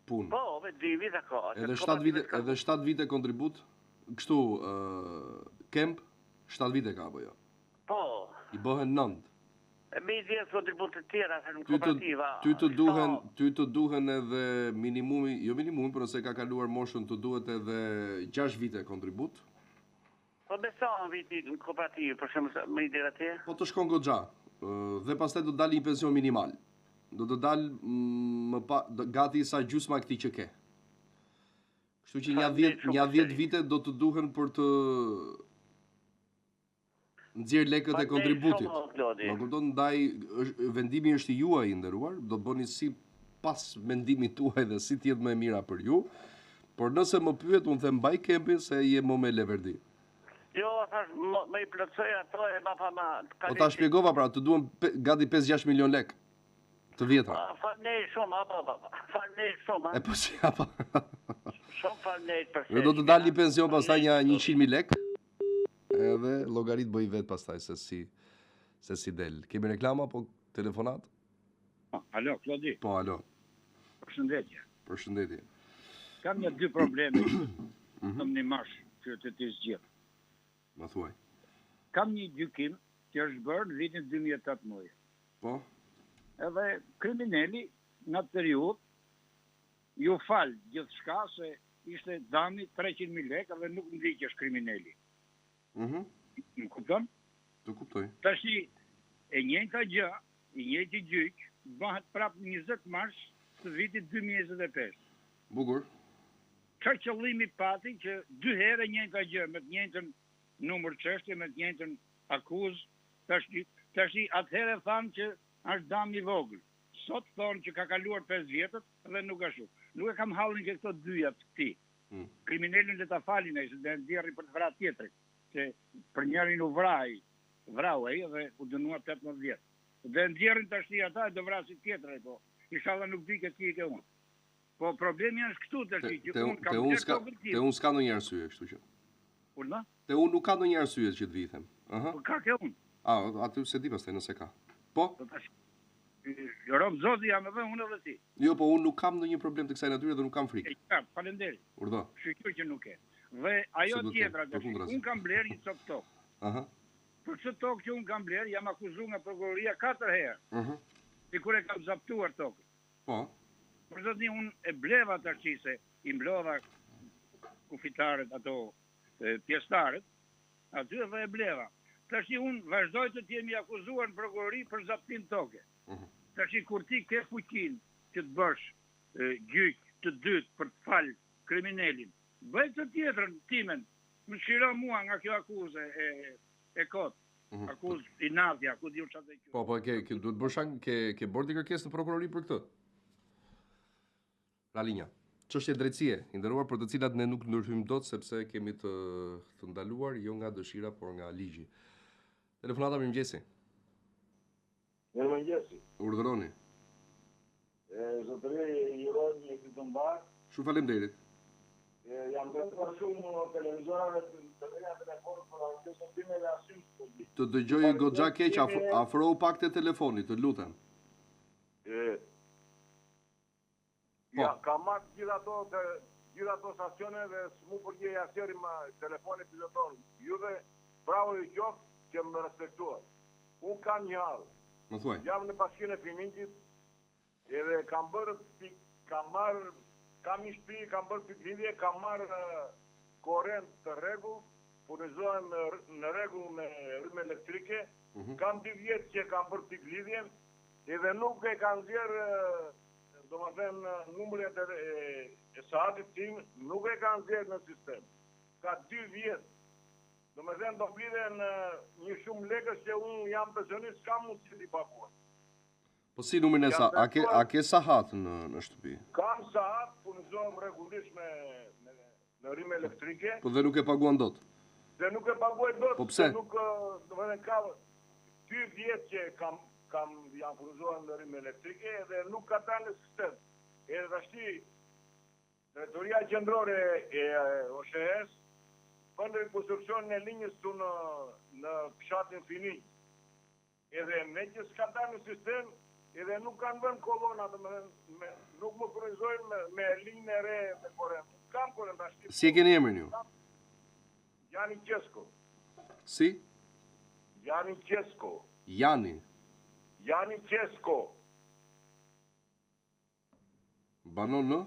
Punë. Po, me dy vite ka. Edhe 7 vite, edhe 7 vite kontribut, kështu ë kemp 7 vite ka apo jo? Po. I bëhen 9. E me i dhjetë kontribute të tjera se në kooperativa. Ty të duhen, ty të duhen edhe minimumi, jo minimumi, por nëse ka kaluar moshën të duhet edhe 6 vite kontribut. Po me sa në viti në kooperativë, për shembull, me i deri atje? Po të shkon goxha. Dhe pastaj do të dalë një pension minimal. Do të dalë mm, më pa, gati sa gjysma e këtij që ke. Kështu që nja 10 nja 10 vite do të duhen për të nxjerr lekët e kontributit. Më kupton, ndaj vendimi është i juaj i nderuar, do të bëni sipas mendimit tuaj dhe si të jetë më e mira për ju. Por nëse më pyet, unë them mbaj kempin se je më me leverdi. Jo, thash, më, më i plotësoj ato e ma pa ma. Po ta shpjegova pra, të duhen gati 5-6 milion lekë të vjetra. Faleminderit shumë, apo, apo, faleminderit shumë. E po si, apo. Shumë faleminderit për Dhe do të dalë një pension pastaj nja 100.000 lekë. Edhe llogaritë bëj vetë pastaj se si se si del. Kemi reklama apo telefonat? Po, alo, Klodi. Po, alo. Përshëndetje. Përshëndetje. Kam një dy probleme mm -hmm. të më ndihmosh që të t'i zgjidh. Ma thuaj. Kam një gjykim që është bërë në vitin 2018. Po. Edhe krimineli në atë periudhë iu fal gjithçka se ishte dami 300.000 lekë dhe nuk ndiqesh krimineli. Mhm. Më kupton? Të kuptoj. Tashi e njëjta gjë, i njëjti gjyq bëhet prapë në 20 mars të vitit 2025. Bukur. Çfarë qëllimi pati që dy herë e njëjta gjë me të njëjtën numër çështje, me të njëjtën akuzë, tashi tashi atëherë thanë që është dam i vogël. Sot thonë që ka kaluar 5 vjetët dhe nuk ashtu. Nuk e kam hallin ke këto dyja të këtij. Mm. Kriminelin le ta falin ai se do e nxjerrin për të vrarë tjetrin, se për njërin u vra ai, vrau ai dhe u dënua 18 vjet. Do e nxjerrin tashti ata e do vrasin tjetrin po. Inshallah nuk di ke ti ke unë. Po problemi është këtu tash që unë kam te unë s'ka te unë s'ka ndonjë arsye, kështu që. Urdhëro? Te unë nuk ka ndonjë arsye që të vi them. Aha. Po ka ke unë. A, aty s'e di pastaj nëse ka. Po? Po tash Rob Zoti jam edhe unë edhe ti. Jo, po unë nuk kam ndonjë problem të kësaj natyre dhe nuk kam frikë. E qartë, faleminderit. Urdhëro. Shyqyr që nuk ke. Dhe ajo tjetra tash, unë kam blerë një copë tokë. Aha. Për këtë tokë që unë kam blerë, jam akuzuar nga prokuroria katër herë. Ëh. Sikur e kam zaptuar tokën. Po. Por zotni unë e bleva tash se i mblodha kufitarët ato pjesëtarët aty dhe e bleva. Tashi unë vazhdoj të jem i akuzuar në prokurori për zaptim toke. Mhm. Tashi kur ti ke fuqinë që të bësh gjyq të dytë për të fal kriminelin, bëj të tjetrën timen, më çliro mua nga kjo akuzë e e kot. Mhm. Akuzë inatja, ku di unë çfarë të quhet. Po, po, ke, ke duhet bësh ke ke bërë ti kërkesë në prokurori për këtë. Ra linja. Çështje drejtësie, i nderuar për të cilat ne nuk ndërhyjmë dot sepse kemi të të ndaluar jo nga dëshira por nga ligji. Telefonata mirëmëngjesi. Mirëmëngjesi. Urdhëroni. E zotëri, ju uroj një ditë të mbarë. Shumë faleminderit. E jam drejtuar shumë televizorave të të reja telefon për ankesën time dhe asnjë s'po di. Të dëgjoj goxha keq, afrohu pak te telefoni, të lutem. E Po. Ja, kam marrë gjithë ato të gjithë ato stacione dhe s'mu përgjigj asnjëri më telefoni piloton. Juve bravo ju qoftë që më respektuat. Unë kam një hall. Më thuaj. Jam në bashkinë e Finiqit edhe kam bërë pik, kam marrë kam një shtëpi, kam bërë pikëlidhje, kam marrë korrent të rregullt, furnizohem në rregull me rrymë elektrike. Mm -hmm. Kam dy vjet që kam bërë pikëlidhjen edhe nuk e kanë nxjerrë Domethënë numrin e, e saatit tim nuk e kanë nxjerrë në sistem. Ka dy vjet. Domethënë do mblidhen një shumë lekësh që unë jam pensionist, s'kam mundësi t'i paguaj. Po si numrin e sa, a ke a ke sahat në në shtëpi? Kam sahat, furnizohem rregullisht me me me rrymë elektrike. Po dhe nuk e paguan dot. Dhe nuk e paguaj dot. Po pse? Nuk, domethënë ka dy vjet që kam kam jam furnizuar me rrymë elektrike dhe nuk ka dalë në sistem. Edhe tashti Drejtoria Qendrore e OSHEE-së bën rekonstruksionin e linjës këtu në në fshatin Finiq. Edhe meqë s'ka dalë në sistem, edhe nuk kanë vënë kolona, domethënë me, nuk më furnizojnë me, me linjën e re me korrent. Nuk kam korrent tashti. Si e keni emrin ju? Jani Qesko. Si? Jani Qesko. Jani. Jani Qesko. Banon në?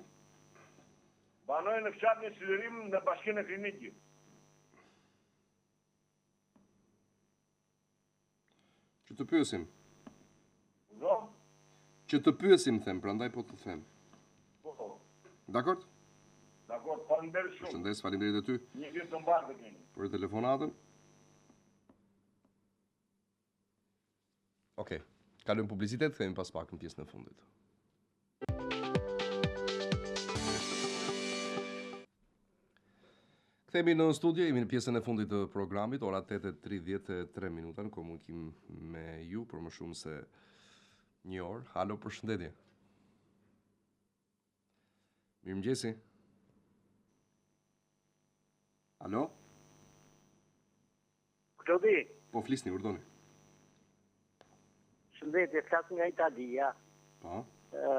Banoj në fshatin Silirim në bashkinë e Finiqit. Që të pyesim. No? Që të pyesim, them, prandaj po të them. Po. Dakord? Dakord, faleminderit shumë. Përshëndes, faleminderit edhe ty. Një ditë të mbarë të keni. Për telefonatën. Okej. Kalojmë publicitet, kthehemi pas pak në pjesën e fundit. Kthehemi në studio, jemi në pjesën e fundit të programit, ora 8:33 minuta në komunikim me ju për më shumë se një orë. Halo, përshëndetje. Mirëmëngjesi. Alo? Klodi. Po flisni, urdhëroni. Shëndetje, flas nga Italia. Po. Ë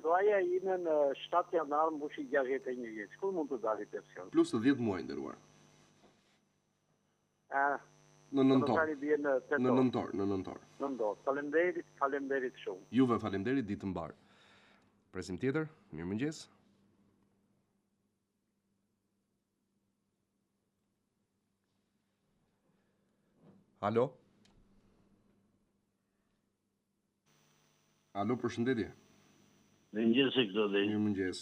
Gruaja ime në 7 janar mbushi 61 vjeç. Kur mund të dalë pension? Plus 10 muaj nderuar. A, në nëntor. Bie në tetor. Në nëntor, në nëntor. Nëntor. Faleminderit, faleminderit shumë. Juve faleminderit, ditë të mbarë. Presim tjetër. Mirëmëngjes. Alo? Alo, përshëndetje. Mirëmëngjes, Klodi. Mirëmëngjes.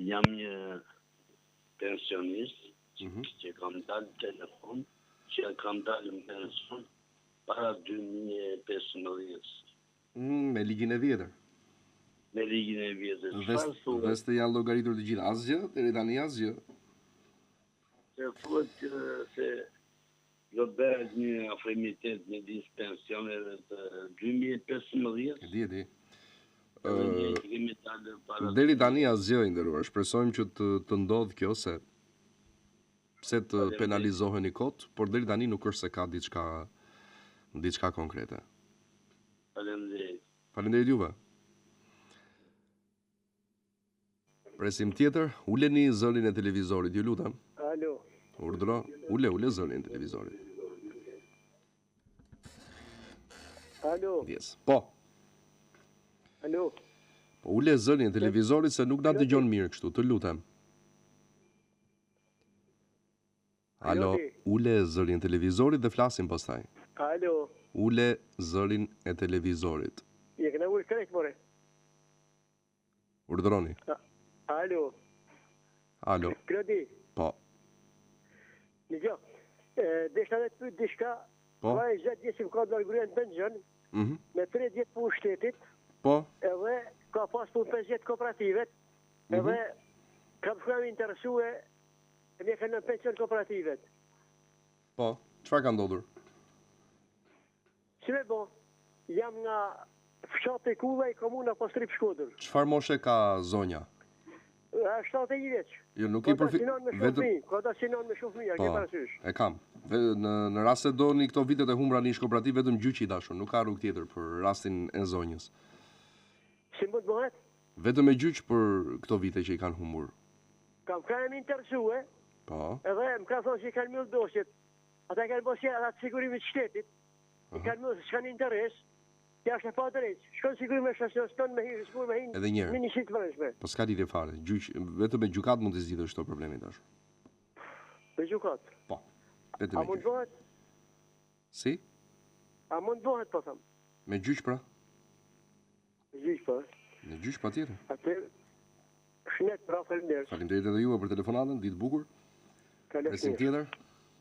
Jam një pensionist mm -hmm. që kam dalë telefon, që kam dalë në pension para 2015. Mm, me ligjin e vjetër. Me ligjin e vjetër. Dhe dhe s'të janë llogaritur të gjitha. Asgjë, deri tani asgjë. Se thuhet që se do bëhet një afrimitet midis pensioneve të 2015. E di, e di. Edhe ne që kemi dalë para Deri tani asgjë i nderuar. Shpresojmë që të të ndodhë kjo se pse të penalizoheni kot, por deri tani nuk është se ka diçka diçka konkrete. Faleminderit. Faleminderit juve. Presim tjetër, uleni zërin e televizorit, ju lutem. Alo. Urdhëro, ule, ule zërin e televizorit. Alo. Yes. Po. Alo. Po ule zërin e televizorit se nuk na dëgjon mirë kështu, të lutem. Alo, ule zërin e televizorit dhe flasim pastaj. Alo. Ule zërin e televizorit. Je këna ul krejt more. Urdhëroni. Alo. Alo. Klodi. Po. Dëgjo. Deshta të pyet diçka. Po. Ka e gjatë vjetë që më ka dalë gruaja në pension. Mm -hmm. Me 3 vjet punë shtetit. Po. Edhe ka pas punë 5 vjet kooperativet. Mm -hmm. Edhe kam shkuar me interesue e më kanë në pension kooperativet. Po. Çfarë ka ndodhur? Si me bo? Jam nga fshati Kullaj, komuna Postribë Shkodër. Çfarë moshe ka zonja? Është 71 vjeç. Jo, nuk i përfi... Vetëm... Ka do synon me shumë fëmijë, ke po, parasysh. E kam. Ve, në, në rast se doni këto vitet e humbura në ish kooperativë, vetëm gjyqi i dashur, nuk ka rrugë tjetër për rastin e zonjës. Si mund të bëhet? Vetëm me gjyq për këto vite që i kanë humbur. Kam kanë me interesue. Po. Edhe më ka thonë se i kanë mbyllë dosjet. Ata kanë bërë si ata të sigurimit të shtetit, i kanë mbyllë se s'kanë interes, kjo është e padrejtë. Shkon sigurimi shoqëror, s'ton me hyrë, s'mund me hyrë Edhe një herë. në Ministri të Brendshme. Po s'ka lidhje fare. Gjyq, vetëm me gjykatë mund t'i zgjidhësh këto probleme i dashur. Me gjykatë. Po. Vetëm A me mund gjyq. bëhet? Si? A mund bëhet po them? Me gjyq pra? Me gjyq po. Me gjyq patjetër. Atëherë shnet pra faleminderit. Faleminderit edhe juve për telefonatën, ditë të bukur. Kalofshi. Presim tjetër.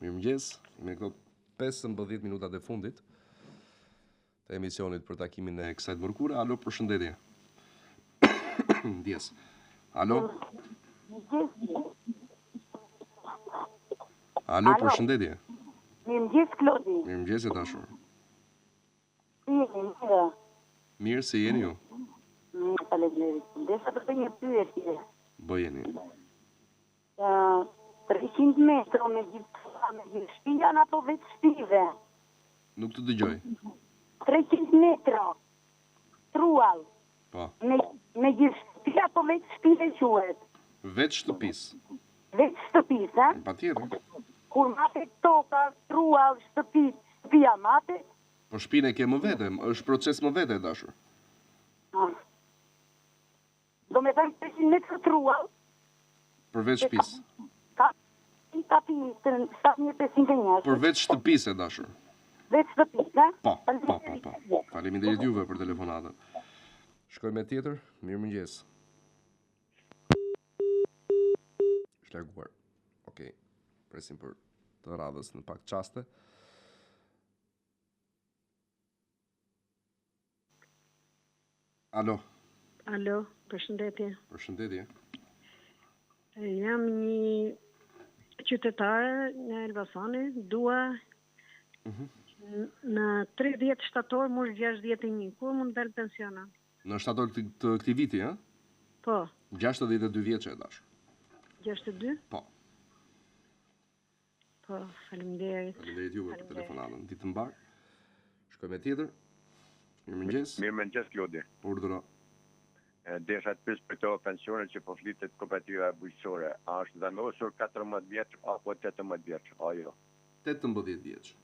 Mirëmëngjes. Me këto 15 minutat e fundit. Të emisionit për takimin e kësaj të mërkure. Alo, përshëndetje. Ndjesë. Alo. Alo, përshëndetje. Mirëmëngjes Klodi. Mirëmëngjes e dashur. Si jeni, mirë? Mirë, si jeni ju? Mirë, faleminderit. Desha të bëj një pyetje. Bëjeni. 300 metro me gjithë me gjithë shtëpi janë apo veç shtëpive? Nuk të dëgjoj. 300 metro truall. Po. Me me gjithë shtëpi apo veç shtëpive quhet? Veç shtëpisë. Veç shtëpisë, a? Patjetër. Kur matet toka, truall, shtëpi, shtëpia matet? Po shtëpinë e ke më vete, është proces më vete e dashur. Ah. Domethënë 300 metër truall. Përveç shtëpisë. Ka 7501. Përveç shtëpisë e dashur. Veç shtëpisë, a? Po, po, po, po. Faleminderit juve për telefonatën. Shkoj me tjetër. Mirëmëngjes. Është larguar. Okej. Presim për të radhës në pak çaste. Alo. Alo, përshëndetje. Përshëndetje. Jam një qytetare nga Elbasani, dua mm -hmm. në 30 shtator mbush 61, kur mund të dal pension? Në shtator të, të këtij viti, ë? Po. 62 vjeç e dashur. 62? Po. Po, faleminderit. Faleminderit juve për telefonatën. Ditë të mbarë. Shkoj me tjetër. Mirëmëngjes. Mirëmëngjes Klodi. Urdhëro. Desha të pyes për këto pensionet që po flitet kooperativa bujqësore. A është vendosur 14 vjeç apo 18 vjeç? A jo? 18 vjeç.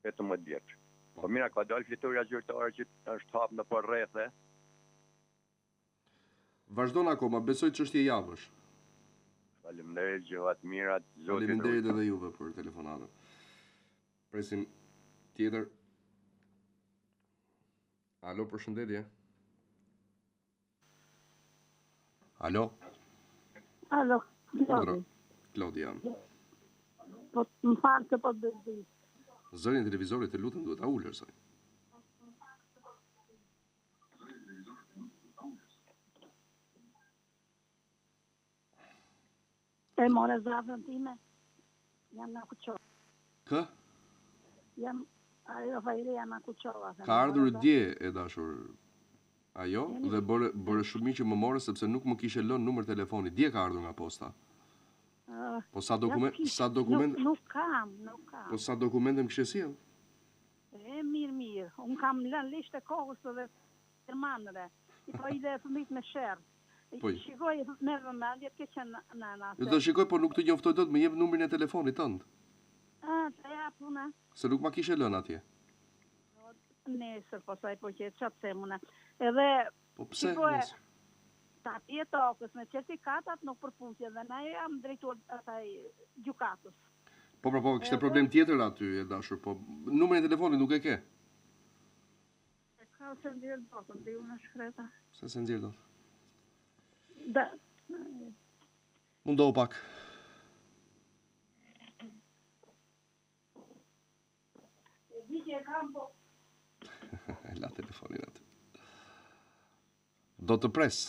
18 vjeç. Po mirë, ka dalë fletorja zyrtare që është hapë nëpër rrethe? Vazhdon akoma, besoj çështje javësh. Faleminderit, gjitha të mirat, Zoti. Faleminderit edhe juve për telefonatën. Presim tjetër. Alo, përshëndetje. Alo. Alo. Urdhëro. Klodi jam. Po më fal se po të bëj. Zërin e televizorit të lutem duhet ta ulësh saj. E more zarfën time, jam nga Kuçova. Kë? Jam ajo Fajria nga Kuçova. Ka ardhur dje e dashur ajo dhe bëre bëre shumë mirë që më more sepse nuk më kishe lënë numër telefoni. Dje ka ardhur nga posta. Po sa dokument sa dokument nuk, nuk kam, nuk kam. Po sa dokumente më kishe sjell? E mirë mirë, unë kam lënë lisht e kohës dhe gjermanëve. I po i dhe fëmijët me sherr. Po. Shikoj me vëmendje të keqen nëna. Jo do shikoj, po nuk të njoftoj dot, më jep numrin e telefonit tënd. Ah, ta jap unë. Se nuk ma kishe lënë atje. Nesër, po sa i po që ça të them unë. Edhe Po pse nesër? Tapia e tokës me certifikatat nuk përputhje dhe na jam drejtuar asaj gjykatës. Po po po, kishte problem tjetër aty e dashur, po numrin e telefonit nuk e ke. E ka s'e nxjerr dot, di unë shkreta. Pse s'e nxjerr dot? Da. Mundohu pak. E di që e kam, po... E la telefonin aty. Do të pres.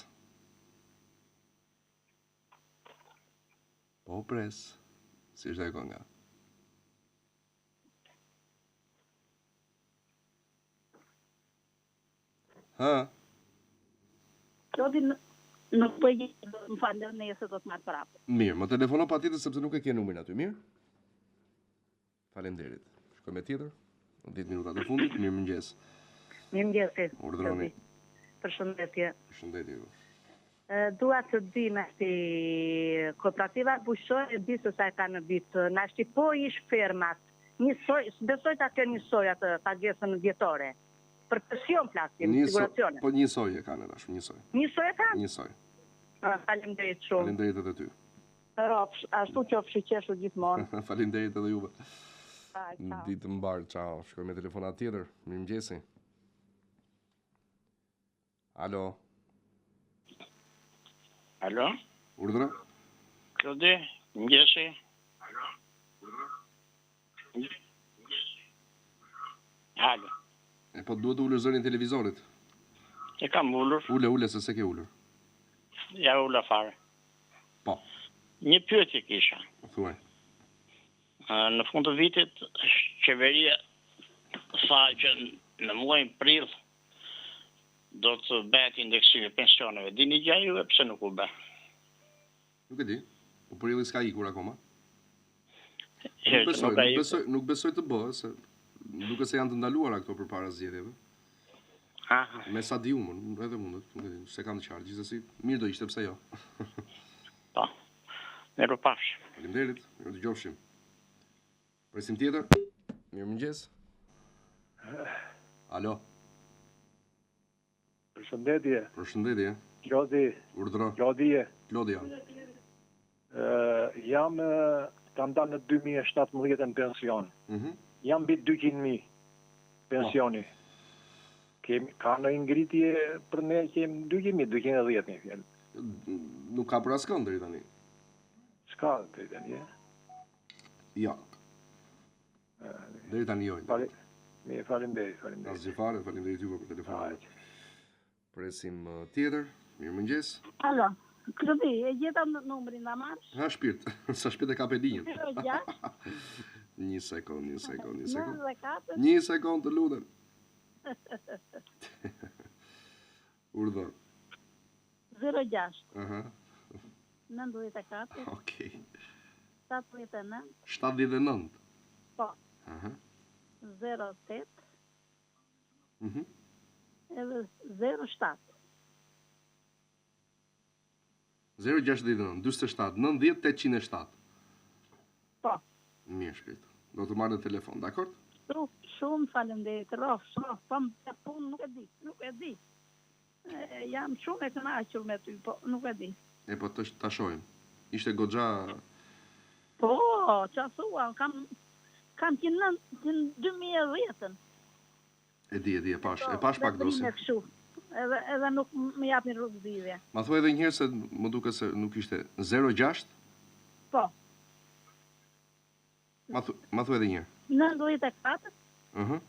Po pres. Si është ajo kënga? Ha? Klodi nuk po e gjej, më fal, nesër do të marr prapë. Mirë, më telefono patjetër sepse nuk e ke numrin aty, mirë? Faleminderit. Shkoj me tjetër. Në 10 minutat e fundit, mirëmëngjes. Mirëmëngjes. Urdhëroni. Përshëndetje. Përshëndetje ju. Dua të di nashti kooperativa bujqësore e di se sa e ka në vit. Nashti po ish fermat. Njësoj, besoj ta kenë njësoj atë pagesën vjetore. Për pension flasim, siguracione. Po njësoj e kanë tash, njësoj. Njësoj e kanë? Njësoj. Faleminderit shumë. Faleminderit edhe ty. Rrofsh, ashtu qofsh i qeshur gjithmonë. Faleminderit edhe juve. Ditë të mbarë, ciao. Shkoj me telefonatë tjetër. Mirëmëngjesi. Alo. Alo. Urdhëro. Klodi, mëngjesi. Alo. Urdhëro. Alo. E po duhet të ulësh zërin e televizorit. E kam ulur. Ule, ule se s'e ke ulur. Ja ula fare. Po. Një pyetje kisha. Thuaj. Në fund të vitit qeveria tha që në muajin prill do të bëhet indeksimi i pensioneve. Dini gjë juve pse nuk u bë? Nuk e di. Po prilli s'ka ikur akoma. Nuk besoj, nuk besoj, nuk besoj të bëhet se duket se janë të ndaluara këto përpara zgjedhjeve. Aha. Me sa di unë, edhe mundet, nuk e di, s'e kam të qartë. Gjithsesi, mirë do ishte pse jo. Po. Mirupafshim. Faleminderit, mirudëgjofshim. Presim tjetër. Mirëmëngjes. Alo. Përshëndetje. Përshëndetje. Klodi. Urdhëro. Klodi je. Klodi jam. Ë jam kam dalë në 2017 në pension. Mhm. Mm jam mbi 200.000 pensioni. Po. Kemi ka ndonjë ngritje për ne që jemi 200.000, 210 një fjalë. Nuk ka për askënd deri tani. S'ka deri tani, e? Jo. Deri tani jo. Fale, mirë, faleminderit, faleminderit. Asgjë fare, faleminderit juve për telefonin. Presim uh, tjetër. Mirëmëngjes. Alo. Klodi, e gjeta numrin ta marrësh? Ha shpirt, sa shpejt e kape linjën. Një sekond, një sekond, një sekond. Një sekond të lutem. Urdhëro. 06. Aha. 94. Okej. 79. 79. Po. Aha. 08. Mhm. Edhe 07. 069 47 90 807. Po. Mirë shpirt. Do të marr në telefon, dakord? Shumë, shumë faleminderit. Rrofsh, rrofsh, po më punë nuk e di, nuk e di. E, jam shumë e kënaqur me ty, po nuk e di. E po të ta shohim. Ishte goxha Po, ça thua, kam kam që në që në 2010-ën. E di, e di, e pash, e pash pak dosjen. Kështu. Edhe edhe nuk më japin rrugë zgjidhje. Ma thuaj edhe një herë se më duket se nuk ishte 06? Po. Ma thu, ma thuaj edhe një herë. 94. Ëh. Uh -huh.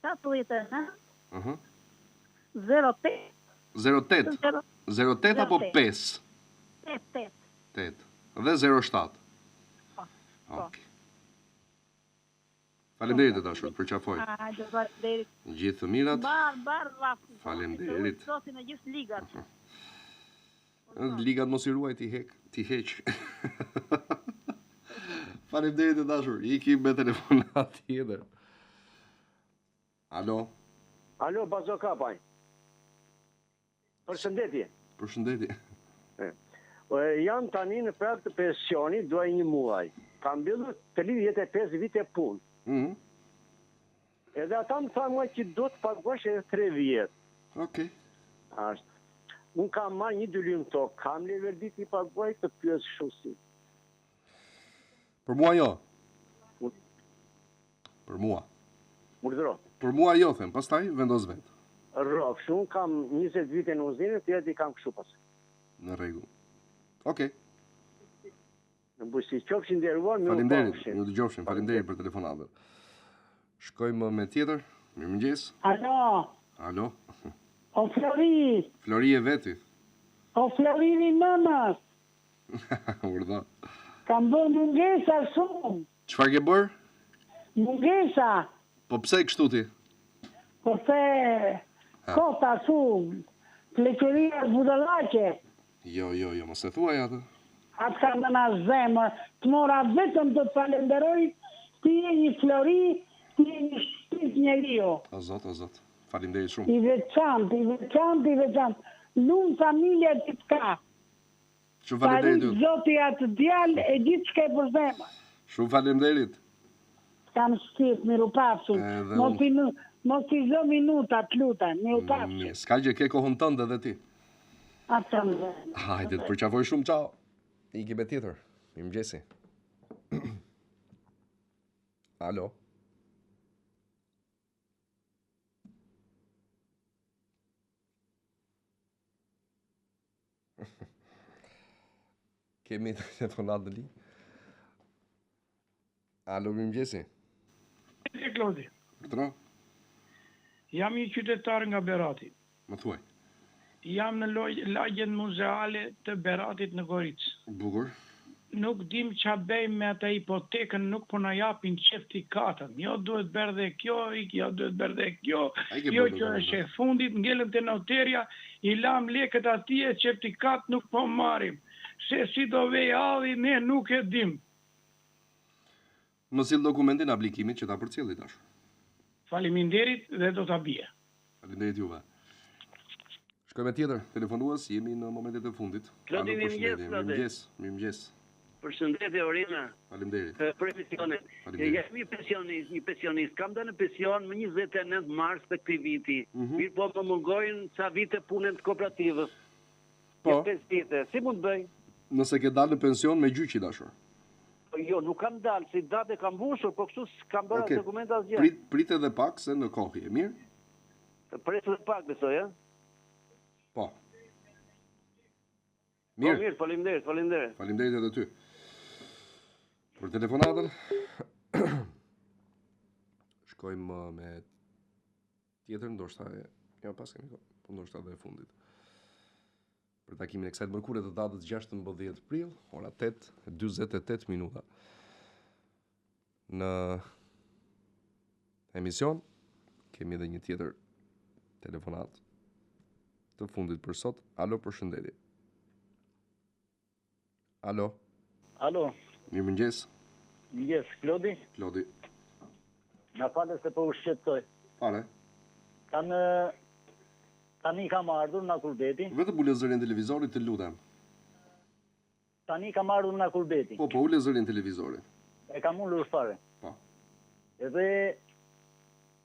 79. Ëh. Uh -huh. 08. 08. 08 apo 5? 8, 8. 8. Dhe 07. Po. po. Okej. Faleminderit të dashur, përqafoj. Hajde, faleminderit. Gjithë të mirat. Mbarë, mbarë rrafsh. Faleminderit. Zotin e gjithë ligat. Ligat mos i ruaj t'i hek, t'i heq. Faleminderit të dashur. Ikim me telefonatë tjetër. Alo. Alo, Bazo Kapaj. Përshëndetje. Përshëndetje. Jam tani në prag të pensionit, dua një muaj. Kam mbyllur 35 vite punë. Mm -hmm. Edhe ata më thanë mua që do të paguash edhe 3 vjet. Okej. Okay. Ashtë. Unë kam marrë një dylim tokë, kam leverdi t'i paguaj të pyes kështu si. Për mua jo. Për mua. Urdhëro. Për mua jo, them, pastaj vendos vetë. Rrofsh, unë kam 20 vite në uzinë, të tjerat i kam kështu pas. Në rregull. Okej. Okay. Në bujqësi, qofsh i nderuar, mirupafshim. Faleminderit, mirudëgjofshim, faleminderit për telefonatën. Shkojmë me tjetër. Mirëmëngjes. Alo. Alo. O Flori. Flori e veti. O Flori i mëmës. Urdhëro. Kam bërë mungesa shumë. Çfarë ke bërë? Mungesa. Po pse kështu ti? Po se kot ashtu pleqëria është budallaqe. Jo, jo, jo, mos e thuaj atë. Atë kam dhe në zemër, të mora vetëm të të falenderoj, ti je një flori, ti je një shpirt njeriu. O zot, o zot. Faleminderit shumë. I veçantë, i veçantë, i veçantë. Lum familja që të ka. Shumë faleminderit ju. Zoti atë djalë e gjithë ç'ke për zemër. Shumë faleminderit. Kam shpirt, mirupafshim. Mos i mos i zë minuta, të lutem, mirupafshim. Mirë, s'ka gjë, ke kohën tënde edhe ti. Atë kam zemër. Hajde, të përqafoj shumë, ciao. Ikim me tjetër. Mirëmëngjesi. Alo. Kemi telefonatë në linjë. Alo, mirëmëngjesi. Mirëmëngjesi, Klodi. Urdhëro. Jam një qytetar nga Berati. Më thuaj. Jam në lagjen muzeale të Beratit në Goricë. Bukur. Nuk dim ça bejmë me atë hipotekën nuk po na japin çertifikatën. Jo duhet bërë dhe kjo, jo duhet bërë dhe kjo, jo kjo është e fundit, ngelëm te noterja, i lamë lekët atje, çertifikatë nuk po marrim. Se si do vejë halli ne nuk e dim. Më sill dokumentin e aplikimit që ta përcjell i dashur. Faleminderit dhe do ta bie. Faleminderit juve. Shkojmë me tjetër telefonues, jemi në momentet e fundit. Klodi, mirëmëngjes, Klodi. Mirëmëngjes, mirëmëngjes. Përshëndetje urime. Faleminderit. Për emisionin. Faleminderit. Jam një pensionist, një pensionist. Kam dalë në pension më 29 mars të këtij viti. Mm -hmm. Mirëpo më mungojnë ca vite pune të kooperativës. Po. 5 vite. Si mund të bëj? Nëse ke dalë në pension me gjyq i dashur. Po jo, nuk kam dalë, si datë e kam mbushur, po kështu s'kam bërë okay. as dokument asgjë. Prit, prit edhe pak se në kohë je, mirë? Të pres edhe pak besoj, ë? Po. Po Mirë. Po mirë, faleminderit, faleminderit. Faleminderit edhe ty. Për telefonatën. Shkojmë uh, me tjetër, ndoshta e jo pas kemi kohë, po ndoshta edhe e fundit. Për takimin e kësaj të mërkure të datës 16 prill, ora 8:48 minuta. Në emision kemi edhe një tjetër telefonatë të fundit për sot. Alo, përshëndetje. Alo. Alo. Mirëmëngjes. Mëngjes, Klodi. Klodi. Na fal se po u shqetësoj. Fare. Kam tani kam ardhur nga kurbeti. Vetëm ule zërin televizorit, të lutem. Tani kam ardhur nga kurbeti. Po, po ule zërin televizorit. E kam ulur fare. Po. Edhe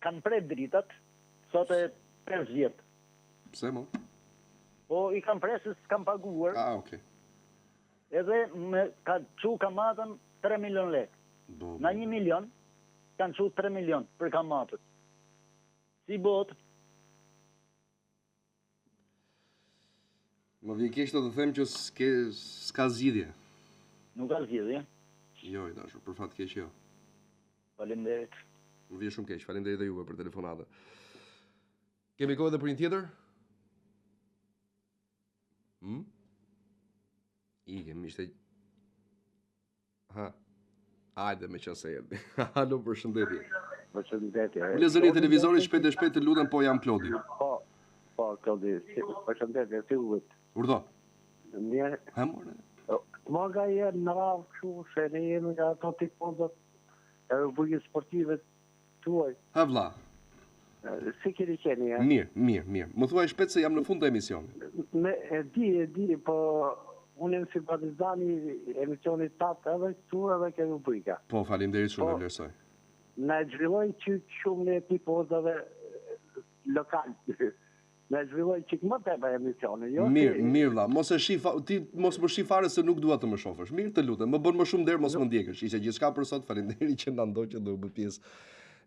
kanë pre dritat sot e 5 vjet. Pse mo? Po i kanë pre se s'kam paguar. Ah, okay. Edhe më ka çu kamatën 3 milion lek. Bo, Nga 1 milion kanë çu 3 milion për kamatët. Si bëhet? Më vjen keq të të them që s'ke s'ka zgjidhje. Nuk ka zgjidhje. Jo, i dashur, për fat keq jo. Faleminderit. Më vjen shumë keq. Faleminderit edhe juve për telefonatën. Kemi kohë edhe për një tjetër? Hmm? Ikem, ishte... Ha. Hajde me qenë se erdhi. Alo, përshëndetje. Përshëndetje. Ule zërin televizorit shpejt e shpejt të lutem, po jam Klodi. Po, po, Klodi, si, përshëndetje, si u vët? Urdhëro. Mirë. Ha, more. Të nga je në radhë kështu, se ne jemi nga ato tifozët e rubrikës sportive tuaj. Ha vlla. Si keni qenë ja? Mirë, mirë, mirë. Më thuaj shpejt se jam në fund të emisionit. Me, e di, e di, po unë jam simpatizant i emisionit tat edhe këtu edhe ke rubrika. Po, faleminderit shumë, Po. e vlerësoj. Na e zhvilloi çik shumë ne tifozave lokal. Na e zhvilloi çik më tepër emisionin, jo? Mirë, si- mirë vlla, mos e shih, fa- ti mos më shih fare se nuk dua të më shofësh. Mirë, të lutem, më bën më shumë nder mos më ndjekësh. Ishte gjithçka për sot, faleminderit që na ndoqët dhe u bë pjesë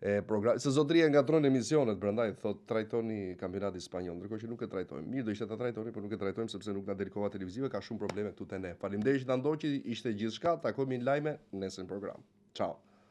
e programit. Se zotëria ngatërron emisionet, prandaj thot trajtoni kampionatin spanjoll, ndërkohë që nuk e trajtojmë. Mirë do ishte ta trajtoni, por nuk e trajtojmë sepse nuk na del koha televizive, ka shumë probleme këtu te ne. Faleminderit që na ndoqët, ishte gjithçka, takohemi në lajme nesër në program. Ciao.